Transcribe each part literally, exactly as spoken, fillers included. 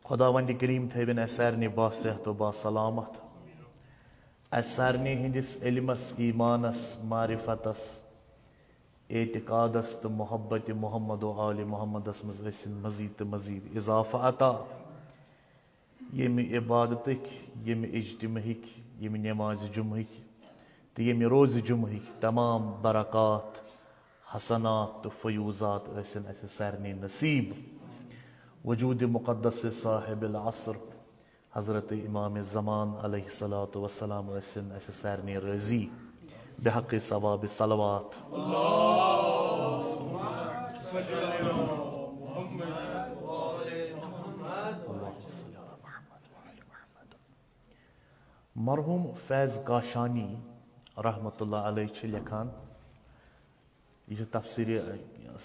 خداوند کریم تھٲوِن اسہِ سارنٕے باصحت و باسلامت۔ اسہِ سارنٕے ہٕنٛدِس علمس، ایمانس، معرفتس، اعتقادس تہٕ محبت محمد و آل محمدس منٛز ٲسِن مزید تہٕ مزید اضافہٕ عطا۔ ییٚمہِ عبادتٕکۍ، ییٚمہِ اجتماعٕکۍ، ییٚمہِ نمازِ جمعہٕکۍ تہٕ ییٚمہِ روزِ جمعہٕکۍ تمام برکات، حسنات تہٕ فیوضات ٲسِن اسہِ سارنٕے نصیب۔ وجود مقدس صاحب العصر حضرت امام زمان علیہ الصلوۃ والسلام ٲسِن اسہِ سارنٕے رٲضی بحق ثواب صلوات۔ اللہم صل علی محمد و آل محمد۔ مرحوم فیض کاشانی رحمت اللہ علیہ چھِ لیکھان، یہِ چھِ تفسیر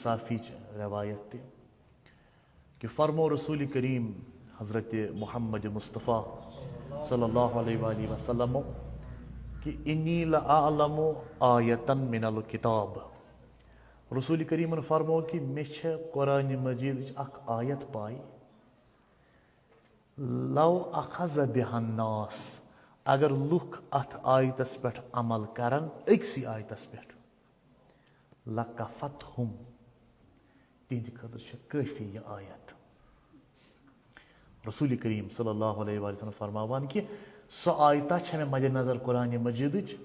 صافی چ روایت تہِ، کہ فرمو رسول کریم حضرت محمد مصطفیٰ صلی اللہ علیہ وآلہ وسلم کہ انی لأعلم آیتا من الکتاب۔ رسول کریمن فرمو کہ مےٚ چھےٚ قرآن مجیدٕچ اکھ آیت پاے، لو اخذ بها الناس، اگر لُکھ اتھ آیتس پٮ۪ٹھ عمل کرن، أکسٕے آیتس پٮ۪ٹھ، لکفتہم، تِہنٛدِ خٲطرٕ چھِ کٲفی یہِ آیت۔ رسول کریم صلی اللہ علیہ وآلہ وسلم فرماوان کہ سۄ آیتہ چھےٚ مےٚ مدِ نظر قرآن مجیدٕچ،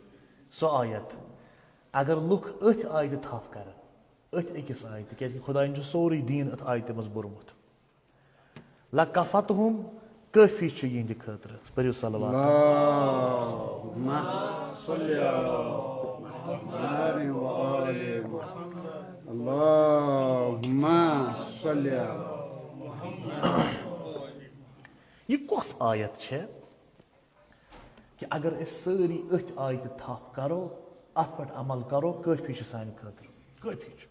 سۄ آیت، اگر لُکھ أتھۍ آیتہِ تھپھ کرن، أتھۍ أکِس آیتہِ، کیازِ کہ خدایَن چھُ سورُے دیٖن أتھ آیتہِ منٛز بوٚرمُت۔ لکفتہم، کٲفی چھُ یِہنٛدِ خٲطرٕ۔ پٔرِو صلوات۔ اللہم صل علی محمد و آل محمد۔ اللہم صل علی۔ یہِ کۄس آیت چھےٚ کہ اگر أسۍ سٲری أتھۍ آیتہِ تھپھ کرو، اتھ پٮ۪ٹھ عمل کرو، کٲفی چھُ سانہِ خٲطرٕ، کٲفی چھُ۔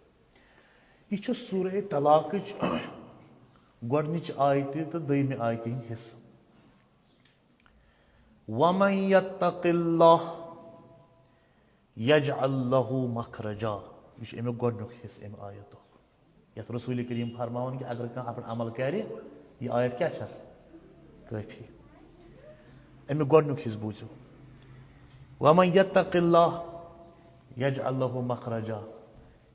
یہِ چھُ سورہ طلاقٕچ گۄڈنِچ آیتہِ تہٕ دوٚیمہِ آیتہِ ہٕنٛدۍ حصہٕ۔ وَمَن يَتَّقِ اللَّهَ يَجْعَل لَّهُ مَخْرَجًا۔ یہِ چھُ اَمیُک گۄڈٕنیُک حصہٕ اَمہِ آیتُک، یَتھ رسول کریم فرماوان کہِ اگر کانٛہہ اَتھ پٮ۪ٹھ عمل کَرِ، یہِ آیت کیٛاہ چھَس؟ کٲفی۔ اَمیُک گۄڈٕنیُک حصہٕ بوٗزِو۔ وَمَن يَتَّقِ اللَّهَ يَجْعَل لَّهُ مَخْرَجًا۔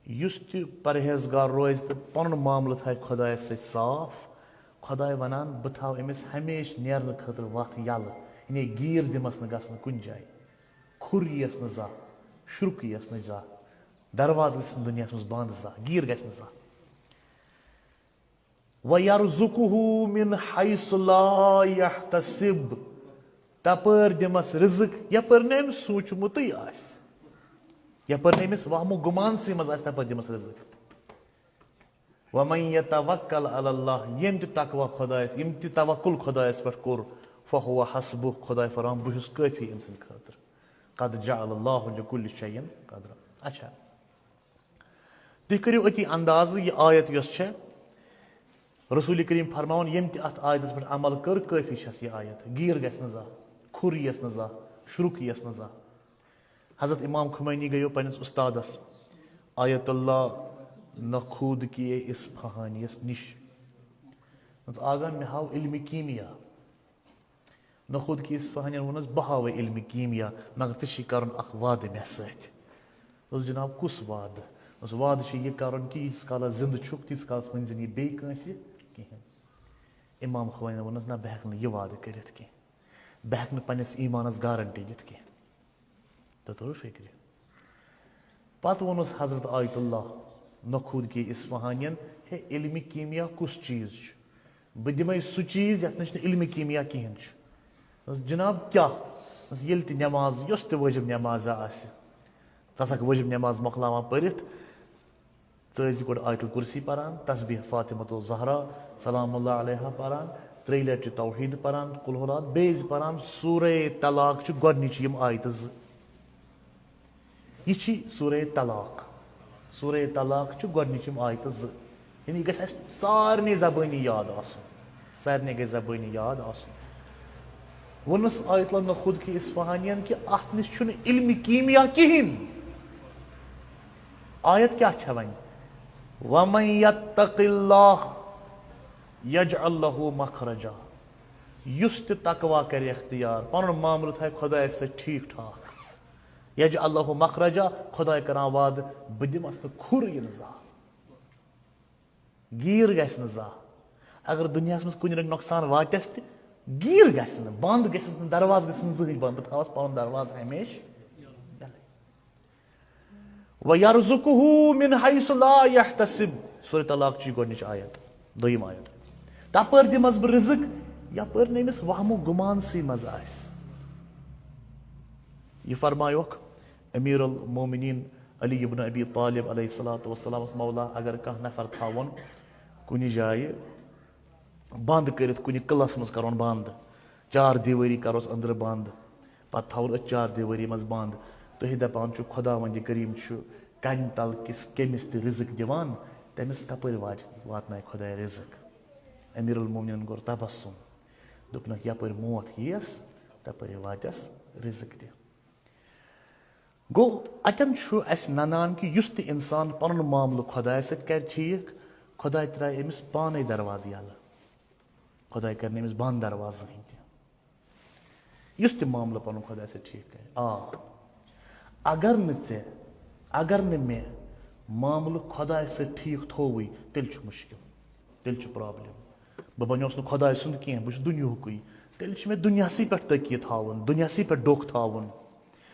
یُس تہِ پرہیزگار روزِ تہٕ پنُن معاملہٕ تھایہِ خۄدایس سۭتۍ صاف، خۄداے ونان، بہٕ تھاوٕ أمِس ہمیشہِ نیرنہٕ خٲطرٕ وتھ یلہٕ، یعنی گیٖر دِمس نہٕ گژھنہٕ کُنہِ جایہِ، کھُر یِیس نہٕ زانٛہہ، شرُک یِیس نہٕ زانٛہہ، دروازٕ گژھِ نہٕ دُنیاہس منٛز بنٛد زانٛہہ، گیٖر گژھِ نہٕ زانٛہہ۔ وَيَرْزُقْهُ مِنْ حَيْثُ لَا يَحْتَسِبُ۔ تپٲرۍ دِمس رزق، یپٲرۍ نہٕ أمِس سوٗنٛچمُتٕے آسہِ، یپٲرۍ نہٕ أمِس وہمہٕ گُمانسٕے منٛز آسہِ، تپٲرۍ دِمس رزق۔ وَمَن يَتَوَكَّلْ عَلَى اللَّهِ، ییٚمۍ تہِ تقوی خۄدایس، ییٚمۍ تہِ توکل خۄدایس پٮ۪ٹھ کوٚر، فَهُوَ حَسْبُهُ، خۄداے فرماوان، بہٕ چھُس کٲفی أمۍ سٕنٛدِ خٲطرٕ۔ قَدْ جَعَلَ اللَّهُ لِكُلِّ شَيْءٍ قَدْرًا۔ اچھا، تُہۍ کٔرِو أتی اندازٕ، یہِ آیت یۄس چھےٚ، رسول کریم فرماوان، ییٚمۍ تہِ اتھ آیتس پٮ۪ٹھ عمل کٔر، کٲفی چھس یہِ آیت، گیٖر گژھِ نہٕ زانٛہہ، کھُر یِیس نہٕ زانٛہہ، شرُک یِیس نہٕ زانٛہہ۔ حضرت امام خمینی گٔیو پننِس استادس آیت اللہ نخود کی اصفہانیس نِش۔ دوٚپنس، آغا، مےٚ ہاو علم کیمیا۔ نخود کی اصفہانین ووٚنُس، بہٕ ہاوے علم کیمیا، مگر ژےٚ چھُے کرُن اکھ وعدٕ مےٚ سۭتۍ۔ دوٚپُس، جناب، کُس وعدٕ؟ دوٚپُس، وعدٕ چھُ یہِ کرُن کہِ ییٖتِس کالس زندٕ چھُکھ، تیٖتِس کالس ؤنۍ زِ نہٕ یہِ بیٚیہِ کٲنٛسہِ کِہینۍ۔ امام خمینی ووٚنُس، نہ، بہٕ ہٮ۪کہٕ نہٕ یہِ وعدٕ کٔرِتھ کینٛہہ، بہٕ ہٮ۪کہٕ نہٕ پننِس ایمانس گارنٹی دِتھ کینٛہہ۔ تہٕ توٚر فکرِ۔ پتہٕ ووٚنُس حضرت آیت اللہ نخود کی اصفہانین، ہے، علم کیمیا کُس چیٖز چھُ؟ بہٕ دِمے سُہ چیٖز یتھ نِش نہٕ علم کیمیا کِہینۍ چھُ۔ دوٚپُس، جناب، کیٛاہ؟ دوٚپُس، ییٚلہِ تہِ نٮ۪ماز، یۄس تہِ وٲجب نٮ۪ماز آسہِ، ژٕ آسکھ وٲجب نٮ۪ماز مۄکلاوان پٔرِتھ، ژٕ ٲسۍ زِ گۄڈٕ آیت الکرسی پران، تسبیح فاطمۃ الزہرا سلام اللہ علیہا پران، ترٛیٚیہِ لٹہِ چھِ توحید پران، قل ہو اللہ، بیٚیہِ زِ پران سورہ طلاق چھِ گۄڈنِچ یِم آیتہٕ زٕ۔ یہِ چھِ سورہ طلاق۔ سورہ طلاق چھِ گۄڈنِچ یِم آیتہٕ زٕ۔ یعنی یہِ گژھِ اَسہِ سارنٕے زبٲنی یاد آسُن۔ سارنٕے گژھِ زبٲنی یاد آسُن۔ ووٚنُس آیت اللہ نخود کی اصفہانین کہِ اَتھ نِش چھُنہٕ علم کیمیا کِہینۍ۔ آیت کیٛاہ چھےٚ وۄنۍ؟ وَمَن یَتَّقِ اللَّهَ یجعل لہ مخرجا، یُس تہِ تقوا کرِ اختیار، پنُن معاملہٕ تھایہِ خۄدایس سۭتۍ ٹھیٖک ٹھاک۔ یجعل لہ مخرجا، خۄداے کران وعدٕ، بہٕ دِمس نہٕ کھُر یِنہٕ زانٛہہ، گیٖر گژھِ نہٕ زانٛہہ۔ اگر دُنیاہس منٛز کُنہِ رنٛگہِ نۄقصان واتٮ۪س تہِ، گیٖر گژھِ نہٕ، بنٛد گژھٮ۪س نہٕ، دروازٕ گژھِ نہٕ زٕہٕنۍ بنٛد، بہٕ تھاوس پنُن دروازٕ ہمیشہِ یلے۔ وَيَرْزُقْهُ مِنْ حَيْثُ لَا يَحْتَسِبُ۔ سورہ طلاق چی گۄڈنِچ آیت، دوٚیِم آیت۔ تپٲرۍ دِمس بہٕ رزق، یپٲرۍ نہٕ أمِس وہمہٕ گُمانسٕے منٛز آسہِ۔ یہِ فرمایوکھ امیر المومنین علی ابن ابی طالب علیہ الصلوۃ والسلامس، مولا، اگر کانٛہہ نفر تھاوون کُنہِ جایہِ بند کٔرِتھ، کُنہِ قلعس منٛز کرون بند، چار دیوٲری کروس أنٛدرٕ بند، پتہٕ تھاوون أتھۍ چار دیوٲری منٛز بند۔ تُہۍ دپان چھِو خداوند کریم چھُ کنہِ تل کِس کٔمِس تہِ رزق دِوان، تٔمِس کپٲرۍ وات-، واتنایہِ خداے رزق؟ امیر المومنین کوٚر تبسم، دوٚپنکھ، یپٲرۍ موت یِیَس، تپٲرۍ واتٮ۪س رزق تہِ۔ گوٚو، اتٮ۪ن چھُ اسہِ ننان کہِ یُس تہِ انسان پنُن معاملہٕ خدایس سۭتۍ کرِ ٹھیٖک، خداے ترایہِ أمِس پانے دروازٕ یلہٕ۔ خداے کرِ نہٕ أمِس بند دروازٕ زٕہٕنۍ تہِ۔ یُس تہِ معاملہٕ پنُن خدایس سۭتۍ ٹھیٖک کرِ۔ آ، اگر نہٕ ژےٚ، اگر نہٕ مےٚ معاملہٕ خدایس سۭتۍ ٹھیٖک تھووُے، تیٚلہِ چھُ مُشکِل، تیٚلہِ چھُ problem۔ بہٕ بنیوس نہٕ خداے سُنٛد کینٛہہ، بہٕ چھُس دُنیہُکُے۔ تیٚلہِ چھُ مےٚ دُنیاہسٕے پٮ۪ٹھ تٔکیہِ تھاوُن، دُنیاہسٕے پٮ۪ٹھ ڈوٚکھ تھاوُن۔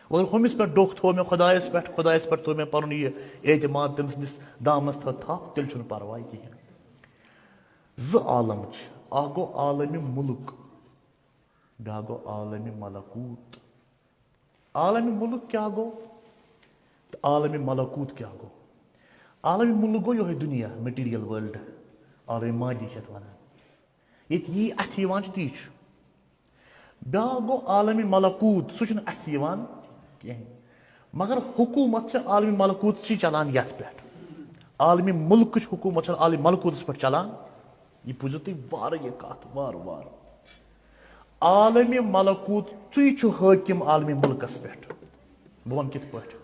مگر ہُمِس پٮ۪ٹھ ڈوٚکھ تھوو مےٚ خدایس پٮ۪ٹھ، خدایس پٮ۪ٹھ تھوو مےٚ پنُن یہِ اعتماد، تٔمۍ سٕنٛدِس دامنس تھٲو تھپھ، تیٚلہِ چھُنہٕ پرواے کِہیٖنۍ۔ زٕ عالم چھِ، اکھ گوٚو عالمِ مُلک، بیٛاکھ گوٚو عالمِ ملکوٗت۔ عالمِ مُلک کیٛاہ گوٚو تہٕ عالمِ ملکوٗت کیٛاہ گوٚو؟ عالمِ مُلک گوٚو یِہوٚے دُنیا، material world، عالمِ مادی چھِ یَتھ وَنان۔ ییٚتہِ یی اَتھِ یِوان چھُ، تی چھُ۔ بیٛاکھ گوٚو عالمِ ملکوٗت، سُہ چھُنہٕ اَتھِ یِوان کِہیٖنۍ۔ مگر حکوٗمت چھِ عالمِ ملکوٗتٕچی چلان یَتھ پٮ۪ٹھ۔ عالمِ مُلکٕچ حکوٗمت چھَنہٕ عالمِ ملکوٗتَس پٮ۪ٹھ چلان۔ یہِ بوٗزِو تُہۍ وارٕ یہِ کَتھ، وارٕ وارٕ۔ عالمِ ملکوٗتٕے چھُ حٲکِم عالمِ مُلکَس پٮ۪ٹھ۔ بہٕ وَنہٕ کِتھ پٲٹھۍ؟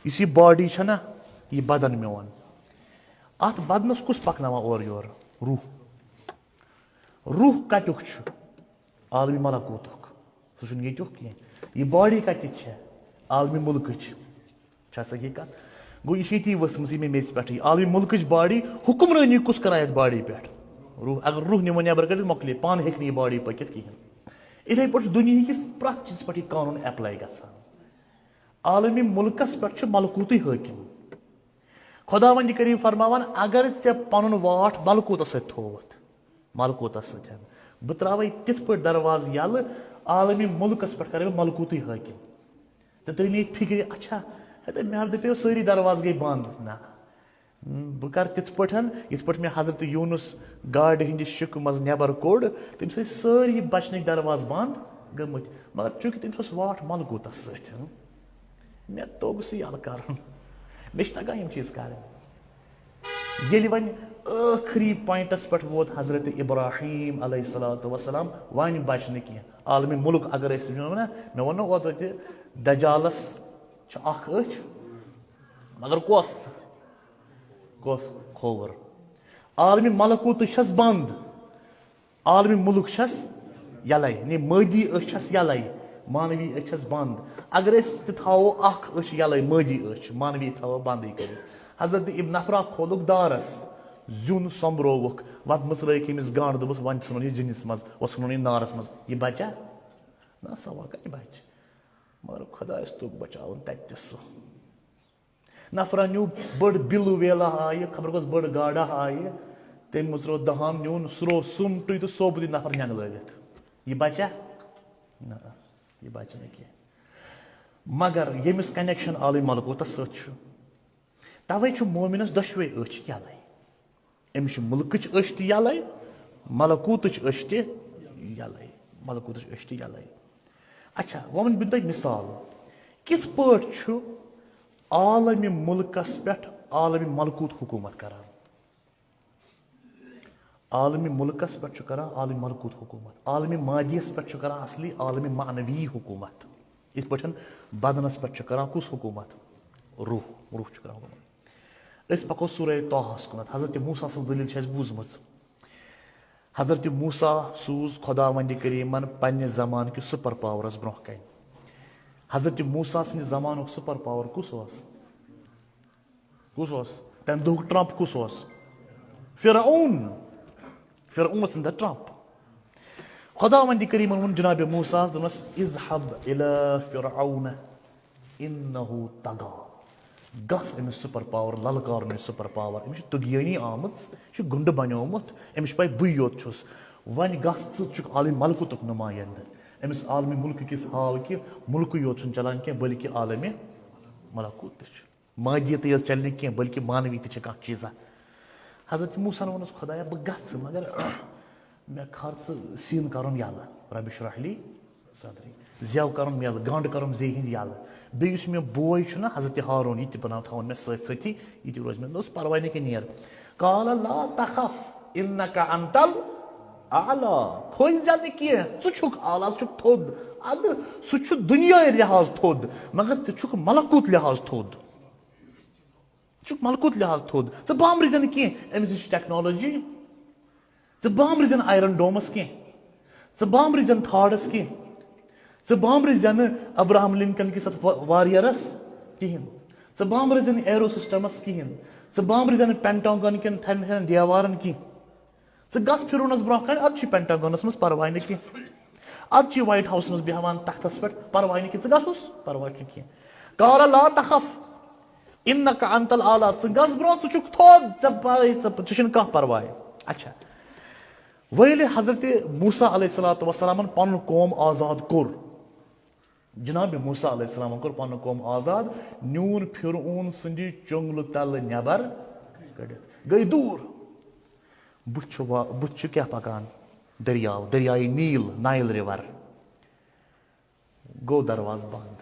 یُس یہِ body چھےٚ نہ، یہِ بدن میون، اَتھ بدنَس کُس پَکناوان اورٕ یورٕ؟ روح۔ روح کَتیُک چھُ؟ عالمِ ملکوٗتُک۔ سُہ چھُنہٕ ییٚتیُک کینٛہہ۔ یہِ body کَتِچ چھےٚ؟ عالمِ مُلکٕچ۔ چھا صحیح کَتھ؟ گوٚو، یہِ چھِ ییٚتی ؤژھمٕژ ییٚمہِ میٚژِ پٮ۪ٹھٕے۔ عالمِ مُلکٕچ body، حُکمرٲنی کُس کَران یَتھ body پٮ۪ٹھ؟ روح، اگر روح نِمو نٮ۪بر کٔڑِتھ، مۄکلے، پانہٕ ہیٚکہِ نہٕ یہِ body پٔکِتھ کِہیٖنۍ۔ یِتھَے پٲٹھۍ چھُ دُنیہٕکِس پرٛٮ۪تھ چیٖزَس پٮ۪ٹھ یہِ قانوٗن apply گژھان۔ عالمِ مُلکَس پٮ۪ٹھ چھُ ملکوٗتٕے حٲکِم۔ خداوند کریم فرماوان، اگر ژےٚ پنُن واٹھ ملکوٗتس سۭتۍ تھووُتھ، ملکوٗتس سۭتۍ، بہٕ تراوے تِتھ پٲٹھۍ دروازٕ یلہٕ، عالمی مُلکس پٮ۪ٹھ کرے بہٕ ملکوٗتٕے حٲکِم۔ ژےٚ ترٛٲے نہٕ ییٚتہِ فِکرِ، اچھا، ہے تہٕ مےٚ دوٚپے سٲری دروازٕ گٔے بنٛد۔ نہ، بہٕ کرٕ تِتھ پٲٹھۍ، یِتھ پٲٹھۍ مےٚ حضرت یوٗنُس گاڈِ ہٕنٛدِ شِکہٕ منٛز نٮ۪بر کوٚڑ، تٔمۍ سۭتۍ سٲری بچنٕکۍ دروازٕ بنٛد گٔمٕتۍ۔ مگر چوٗنٛکہِ تٔمِس اوس واٹھ ملکوٗتس سۭتۍ، مےٚ توٚگ سُہ یَلہٕ کَرُن۔ مےٚ چھِ تَگان یِم چیٖز کَرٕنۍ۔ ییٚلہِ وۄنۍ ٲخری پوینٹَس پٮ۪ٹھ ووت حضرت ابراہیم علیہ الصلوۃ والسلام، وۄنۍ بَچہِ نہٕ کینٛہہ۔ عالمِ مُلک اگر أسۍ وَنو نا، مےٚ ووٚن نہ اوترٕ تہِ، دجالَس چھِ اَکھ أچھ، مگر کۄس؟ کۄس؟ کھووُر۔ عالمِ ملکوٗتٕچ چھَس بنٛد۔ عالمِ مُلک چھَس یَلَے، یعنی مٲدی أچھ چھَس یَلَے، معنوی أچھ چھَس بنٛد۔ اگر أسۍ تہِ تھاوو اَکھ أچھ یَلَے، مٲدی أچھ، معنوی تھاوو بنٛدٕے کٔرِتھ۔ حضرت ابن افرا کھولُکھ دارَس، زیُن سۄمبرووُکھ، وَتھ مٕژرٲیِکھ أمِس گانٛڈ، دوٚپُس، "وۄنۍ ژھٕنُن یہِ زِنِس منٛز، وۄنۍ ژھٕنُن یہِ نارَس منٛز، یہِ بَچا؟" نہ، سوال کَتہِ بَچہِ؟ مگر خۄدایَس توٚگ بَچاوُن تَتہِ تہِ سُہ۔ نفرا نیوٗ بٔڑ بِلوٗ ویلا آیہِ، خبر کۄس بٔڑ گاڈا آیہِ، تٔمۍ مُژروو دہام، نیوٗن، سُہ روو سُمٹُے تہٕ سوبدٕے نفر نٮ۪نٛگلٲوِتھ۔ یہِ بچا؟ نہ، یہِ بچہِ نہٕ کینٛہہ۔ مگر ییٚمِس connection عالم ملکوتس سۭتۍ چھُ، توے چھُ مومنس دۄشوے أچھ یلے۔ أمِس چھِ مُلکٕچ أچھ تہِ یَلَے، ملکوٗتٕچ أچھ تہِ یَلَے، ملکوٗتٕچ أچھ تہِ یَلَے۔ اچھا، وۄنۍ وَنہٕ بہٕ تۄہہِ مِثال، کِتھ پٲٹھۍ چھُ عالمِ مُلکَس پٮ۪ٹھ عالمِ ملکوٗت حکوٗمت کران؟ عالمِ مُلکَس پٮ۪ٹھ چھُ کران عالمِ ملکوٗت حکوٗمت، عالمِ مادیَس پٮ۪ٹھ چھُ کران اصلی عالمِ معنوی حکوٗمت۔ یِتھ پٲٹھۍ بدنَس پٮ۪ٹھ چھُ کران کُس حکوٗمت؟ روح، روح چھُ کران حکوٗمت۔ أسۍ پکو سورہ طٰہَس کُنتھ۔ حضرت موسیٰ سٕنٛز دٔلیٖل چھِ اَسہِ بوٗزمٕژ۔ حضرت موسیٰ سوٗز خۄداوندِ کریٖمن پننہِ زمانہٕ کِس سپر پاورس برونٛہہ کنہِ۔ حضرت موسیٰ سٕنٛدِ زمانُک سپر پاور کُس اوس؟ کُس اوس؟ تمہِ دۄہُک ٹرمپ کُس اوس؟ فرعون۔ فرعون اوس تمہِ دۄہ ٹرمپ۔ خۄداوندِ کریٖمن ووٚن جناب موسیٰ ہس، دوٚپنس، "اذهب الى فرعون انه طغى"، گژھ أمِس سپر پاور للکارُن، یہِ سپر پاور، أمِس چھِ طغیٲنی آمٕژ، یہِ چھُ گُنڈٕ بنیومُت، أمِس چھِ پَے بٕے یوت چھُس۔ وۄنۍ گژھ ژٕ، ژٕ چھُکھ عالمِ ملکوتُک نُمایندٕ، أمِس عالمِ ملکہٕ کِس ہاو کہِ ملکٕے یوت چھُنہٕ چلان کینٛہہ بلکہِ عالمِ ملکوت تہِ چھُ۔ مادیتٕے یٲژ چلہِ نہٕ کینٛہہ بلکہِ معنوی تہِ چھِ کانٛہہ چیٖزا۔ حضرت موسیٰ ہن ووٚنُس، "خۄدایا، بہٕ گژھٕ، مگر مےٚ کھار ژٕ سیٖن کرُن یَلہٕ، رب اشرح لی صدری، زٮ۪و کرُن یَلہٕ، گنٛڈ کرُن زیٚیہِ ہِنٛدۍ یَلہٕ۔ بیٚیہِ یُس مےٚ بوے چھُنہ حضرت ہارون، یہِ تہِ بناو تھاوُن مےٚ سۭتۍ سۭتی، یہِ تہِ روزِ مےٚ۔" دوٚپُس، "پرواے نہٕ کینٛہہ، نیر۔" قال لا تخف انک انت الاعلی، کھوژ زِ نہٕ کینٛہہ، ژٕ چھُکھ اعلیٰ، ژٕ چھُکھ تھوٚد۔ اَدٕ سُہ چھُ دُنیاہہِ لحاظ تھوٚد، مگر ژٕ چھُکھ ملکوت لحاظ تھوٚد۔ ژٕ چھُکھ ملکوت لحاظ تھوٚد۔ ژٕ بامبرِ زِ نہٕ کینٛہہ، أمِس نِش چھِ ٹیکنالوجی۔ ژٕ بامبرِ زِ نہٕ آیرن ڈومس کینٛہہ۔ ژٕ بامبرِ زِ نہٕ تھاڈس کینٛہہ۔ ژٕ بامبرِ زِ نہٕ ابراہم لنکن کِس اتھ وا-، واریر کِہینۍ۔ ژٕ بامبرِ زِ نہٕ ایرو سسٹمس کِہینۍ۔ ژٕ بامبرِ زِ نہٕ پینٹاگن کٮ۪ن تھن تھن دیوارن کینٛہہ۔ ژٕ گژھ فرعونس برونٛہہ کنہِ، اتھ چھُ پینٹاگنس منٛز پرواے نہٕ کینٛہہ۔ اتھ چھُ وایٹ ہاوسس منٛز بیہوان تختس پٮ۪ٹھ، پرواے نہٕ کینٛہہ، ژٕ گژھ، اوس پرواے چھُنہٕ کینٛہہ۔ قال لا تخف انک انت الاعلی، ژٕ گژھ برونٛہہ، ژٕ چھُکھ تھوٚد، ژےٚ پرے، ژےٚ، ژےٚ چھُنہٕ کانٛہہ پرواے۔ اچھا، وۄنۍ ییٚلہِ حضرت موسیٰ علیہ الصلوۃ والسلامن پنُن قوم آزاد کوٚر، جناب موسیٰ علیہ السلامن کوٚر پنُن قوم آزاد، نیوٗن فرعون سٕنٛدِ چُنٛگلہٕ تلہٕ نٮ۪بر کٔڑِتھ، گٔے دوٗر۔ بُتھِ چھُ وا-، بُتھِ چھُ کیٛاہ پکان؟ دٔریاو، دٔریایہِ نیٖل، نایل رِور۔ گوٚو دروازٕ بنٛد۔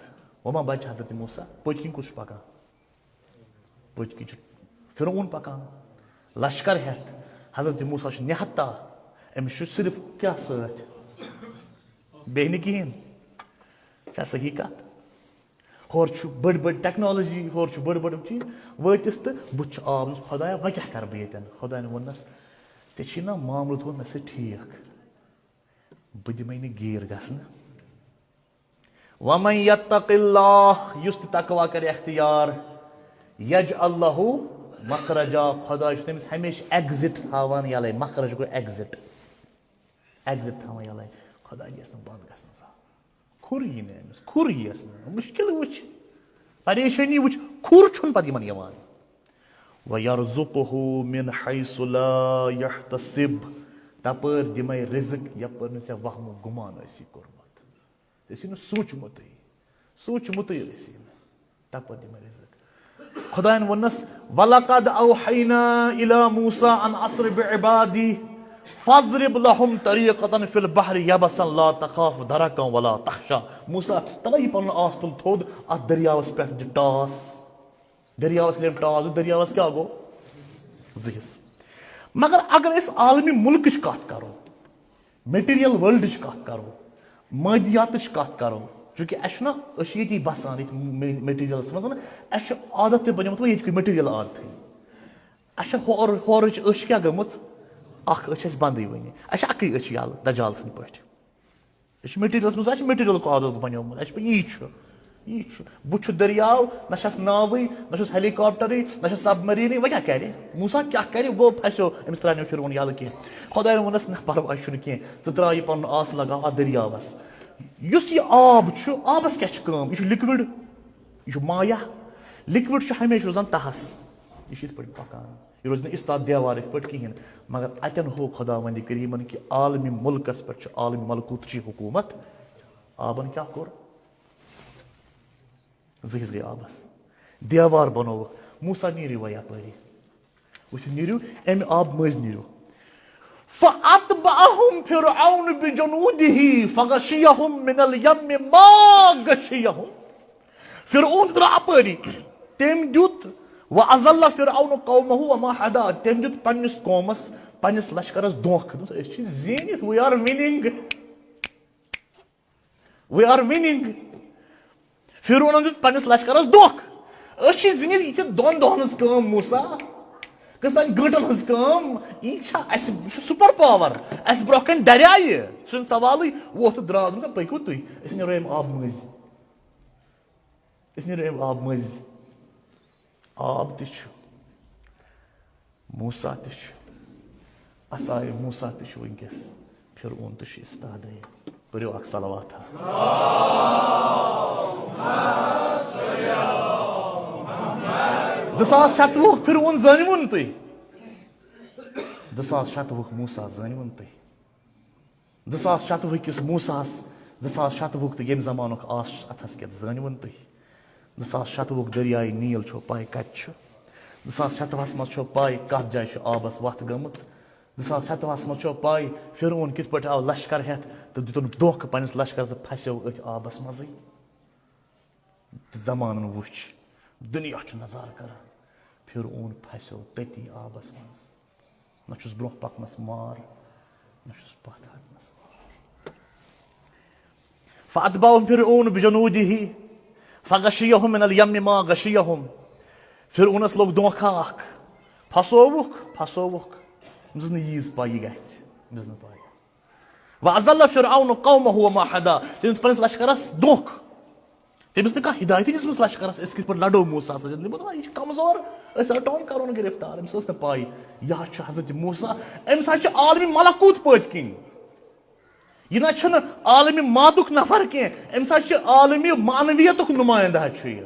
وۄنۍ ما بچہِ حضرت موسیٰ؟ پٔتۍ کِنۍ کُس چھُ پکان؟ پٔتۍ کِنۍ چھُ فرعون پکان، لشکر ہٮ۪تھ۔ حضرت موسیٰ چھُ نہتہ، أمِس چھُ صرف کیٛاہ سۭتۍ؟ بیٚیہِ نہٕ کِہیٖنۍ۔ چھا صحیح کتھ؟ ہورٕ چھُ بٔڑ بٔڑ ٹیکنالوجی، ہورٕ چھُ بٔڑ بٔڑ چیٖز۔ وٲتِس تہٕ بُتھِ چھُ آب، دوٚپُس، "خۄدایا، وۄنۍ کیٛاہ کرٕ بہٕ ییٚتٮ۪ن؟" خۄداین ووٚننس، "ژےٚ چھی نا معاملہٕ تھوٚومُت مےٚ سۭتۍ ٹھیٖک، بہٕ دِمے نہٕ گیٖر گژھنہٕ۔" وَمَن یَتَّقِ اللَّهَ، یُس تہِ تقوی کرِ اختیار، یَجْعَل لَهُ مَخْرَجًا، خۄداے چھُ تٔمِس ہمیشہِ ایگزٹ تھاوان یَلَے، مخرج گوٚو ایگزٹ، ایگزٹ تھاوان یَلَے، خۄداے دِیَس نہٕ بنٛد گژھنہٕ زانٛہہ۔ کھُر یی نہٕ أمِس، کھُر یِیَس نہٕ، مُشکِل وٕچھ، پریشٲنی وٕچھ، کھُر چھُنہٕ پَتہٕ یِمَن یِوان۔ وَيَرْزُقْهُ مِنْ حَيْثُ لَا يَحْتَسِبُ، تَپٲرۍ دِمَے رِزق یَپٲرۍ نہٕ ژےٚ وَہمہٕ گُمان ٲسی کوٚرمُت۔ ژےٚ ٲسی نہٕ سوٗنٛچمُتٕے، سوٗنٛچمُتٕے ٲسی نہٕ۔ تَپٲرۍ دِمَے رِزق۔ خۄدایَن ووٚننَس، وَلَقَدْ أَوْحَيْنَا إِلَى مُوسَىٰ أَنْ أَسْرِ بِعِبَادِي فَاضْرِبْ لَهُمْ طَرِيقًا فِي الْبَحْرِ يَبَسًا لَا تَخَافُ دَرَكًا وَلَا تَخْشَىٰ۔ موسیٰ، تَلہٕ یہِ پَنُن آس تُل تھوٚد، اَتھ دٔریاوَس پٮ۪ٹھ دِ ٹاس۔ دٔریاوَس ییٚلہِ أمۍ ٹاس دیُت، دٔریاوَس کیٛاہ گوٚو؟ زٕ حِصہٕ۔ مگر اگر أسۍ عالمی مُلکٕچ کَتھ کَرو، میٹیریل ورلڈٕچ کَتھ کَرو، مٲدیاتٕچ کَتھ کَرو، چوٗنٛکہِ اَسہِ چھُنہ، أسۍ چھِ ییٚتی بَسان، ییٚتہِ مے-، میٹیریلَس منٛز، اَسہِ چھُ عادت تہِ بَنیومُت وۄنۍ ییٚتہِ کُے میٹیریل عادتھٕے۔ اَسہِ چھےٚ ہورٕ، ہورٕچ أچھ کیٛاہ گٔمٕژ؟ اَکھ أچھ اَسہِ بَندٕے وۄنۍ، اَسہِ چھِ اَکٕے أچھ یَلہٕ، دجال سٕنٛدۍ پٲٹھۍ۔ أسۍ چھِ میٹیریلَس منٛز، اَسہِ چھِ میٹیریلُک عادت بَنیومُت، اَسہِ چھِ پَے یی چھُ، یی چھُ۔ بہٕ چھُس دٔریاو، نہ چھَس ناوٕے، نہ چھُس ہیلی کاپٹرٕے، نہ چھُس سبمریٖنٕے، وۄنۍ کیٛاہ کَرِ؟ موسیٰ کیٛاہ کَرِ؟ گوٚو پھَسیو، أمِس ترٛایہِ نہٕ فرعون یَلہٕ کینٛہہ۔ خۄدایَن ووٚننَس، نہ، پَرواے چھُنہٕ کینٛہہ، ژٕ ترٛاو یہِ پَنُن آس لگاو اَتھ دٔریاوَس۔ یُس یہِ آب چھُ، آبَس کیٛاہ چھِ کٲم؟ یہِ چھُ لِکوِڈ، یہِ چھُ مایع۔ لِکوِڈ چھُ ہمیشہِ روزان تَہَس، یہِ چھُ یِتھ پٲٹھۍ پَکان۔ یہِ روزِ نہٕ استاد دیوار یِتھ پٲٹھۍ کِہیٖنۍ۔ مگر اَتٮ۪ن ہوو خۄداوندِ کریٖمن کہِ عالمِ مُلکس پٮ۪ٹھ چھُ عالمِ ملکوتٕچی حکوٗمت۔ آبن کیٛاہ کوٚر؟ زٕ حصہٕ گٔے آبس۔ دیوار بنووُکھ۔ موسیٰ، نیٖرِو وۄنۍ یپٲری۔ وٕچھِو، نیٖرِو، اَمہِ آبہٕ مٔنٛزۍ نیٖرِو۔ فَأَتْبَعَهُمْ فِرْعَوْنُ بِجُنُودِهِ فَغَشِيَهُمْ مِنَ الْيَمِّ مَا غَشِيَهُمْ۔ فرعون درٛاو اپٲری، تٔمۍ دیُت، وَأَضَلَّ فِرْعَوْنُ قَوْمَهُ وَمَا هَدَىٰ، تٔمۍ دیُت پننِس قومس، پننِس لشکرس دھوکہٕ، دوٚپُس، "أسۍ چھِ زیٖنِتھ، we are winning، we are winning۔" فرعونن دیُت پننِس لشکرس دھوکہٕ، "أسۍ چھِ زیٖنِتھ، یہِ چھِ دۄن دۄہن ہٕنٛز کٲم، موسیٰ۔" کٔژَن گٲنٛٹَن ہٕنٛز کٲم؟ یہِ چھا اَسہِ، یہِ چھُ سُپر پاور۔ اَسہِ برٛونٛہہ کَنہِ دَریا یہِ؟ سُہ چھُنہٕ سوالٕے۔ ووت تہٕ درٛاو، دوٚپُن، "پٔکِو تُہۍ، أسۍ نیرو اَمہِ آبہٕ مٔنٛزۍ۔ أسۍ نیرو اَمہِ آبہٕ مٔنٛزۍ۔" آب تہِ چھُ، موسیٰ تہِ چھُ، عصایے موسیٰ تہِ چھُ وٕنکیٚس، فرعون تہِ چھُ استادے۔ پٔرِو اکھ صلوات ہا۔ زٕ ساس شَتوُہ فرعون زٲنِوُن تُہۍ؟ زٕ ساس شَتوُہ موسیٰ زٲنِوُن تُہۍ؟ زٕ ساس شَتوُہ کِس موسیٰ ہَس، زٕ ساس شَتوُہ تہٕ ییٚمہِ زمانُک آس چھُ اَتھَس کٮ۪تھ، زٲنِوُن تُہۍ؟ زٕ ساس شَتوُہُک دٔریاے نیٖل چھو پَے کَتہِ چھُ؟ زٕ ساس شَتوُہَس منٛز چھو پَے کَتھ جایہِ چھُ آبَس وَتھ گٔمٕژ؟ زٕ ساس شَتوُہَس منٛز چھو پَے فرعون کِتھ پٲٹھۍ آو لشکر ہٮ۪تھ تہٕ دیُتُن دھوکہٕ پنٛنِس لشکرَس، پھَسیو أتھۍ آبَس منٛزٕے؟ تہٕ زمانَن وُچھ، دُنیا چھُ نظارٕ کران، فرعون پھسیو تٔتی آبَس منٛز۔ نہ چھُس برٛونٛہہ پکنَس مار، نہ چھُس پتھ ہٹنَس مار۔ فَأَتْبَعَهُمْ فِرْعَوْنُ بِجُنُودِهِ فَغَشِيَهُمْ مِنَ الْيَمِّ مَا غَشِيَهُمْ۔ فرعونَس لوٚگ دھوکہ اکھ، پھسووُکھ، پھسووُکھ۔ أمِس ٲس نہٕ ییٖژ پَے یہِ گژھِ، أمِس ٲس نہٕ پَے۔ وَأَضَلَّ فِرْعَوْنُ قَوْمَهُ وَمَا هَدَىٰ۔ تٔمۍ دیُت پننِس لشکرس دھوکہ۔ تٔمِس نہٕ کانٛہہ ہدایت دِژمٕژ لشکرس، أسۍ کِتھ پٲٹھۍ لڑو موسیٰ سۭتۍ۔ دوٚپُن، "وۄنۍ یہِ چھُ کمزور، أسۍ رٹون، کرون گرفتار۔" أمِس ٲس نہٕ پَے، یہِ حظ چھُ حضرت موسیٰ۔ أمِس حظ چھُ عالمِ ملکوت پٔتۍ کِنۍ۔ یہِ نہ چھُنہٕ عالمِ مادُک نفر کینٛہہ، أمِس حظ چھُ عالمِ معنویتُک نمائندہ حظ چھُ یہِ۔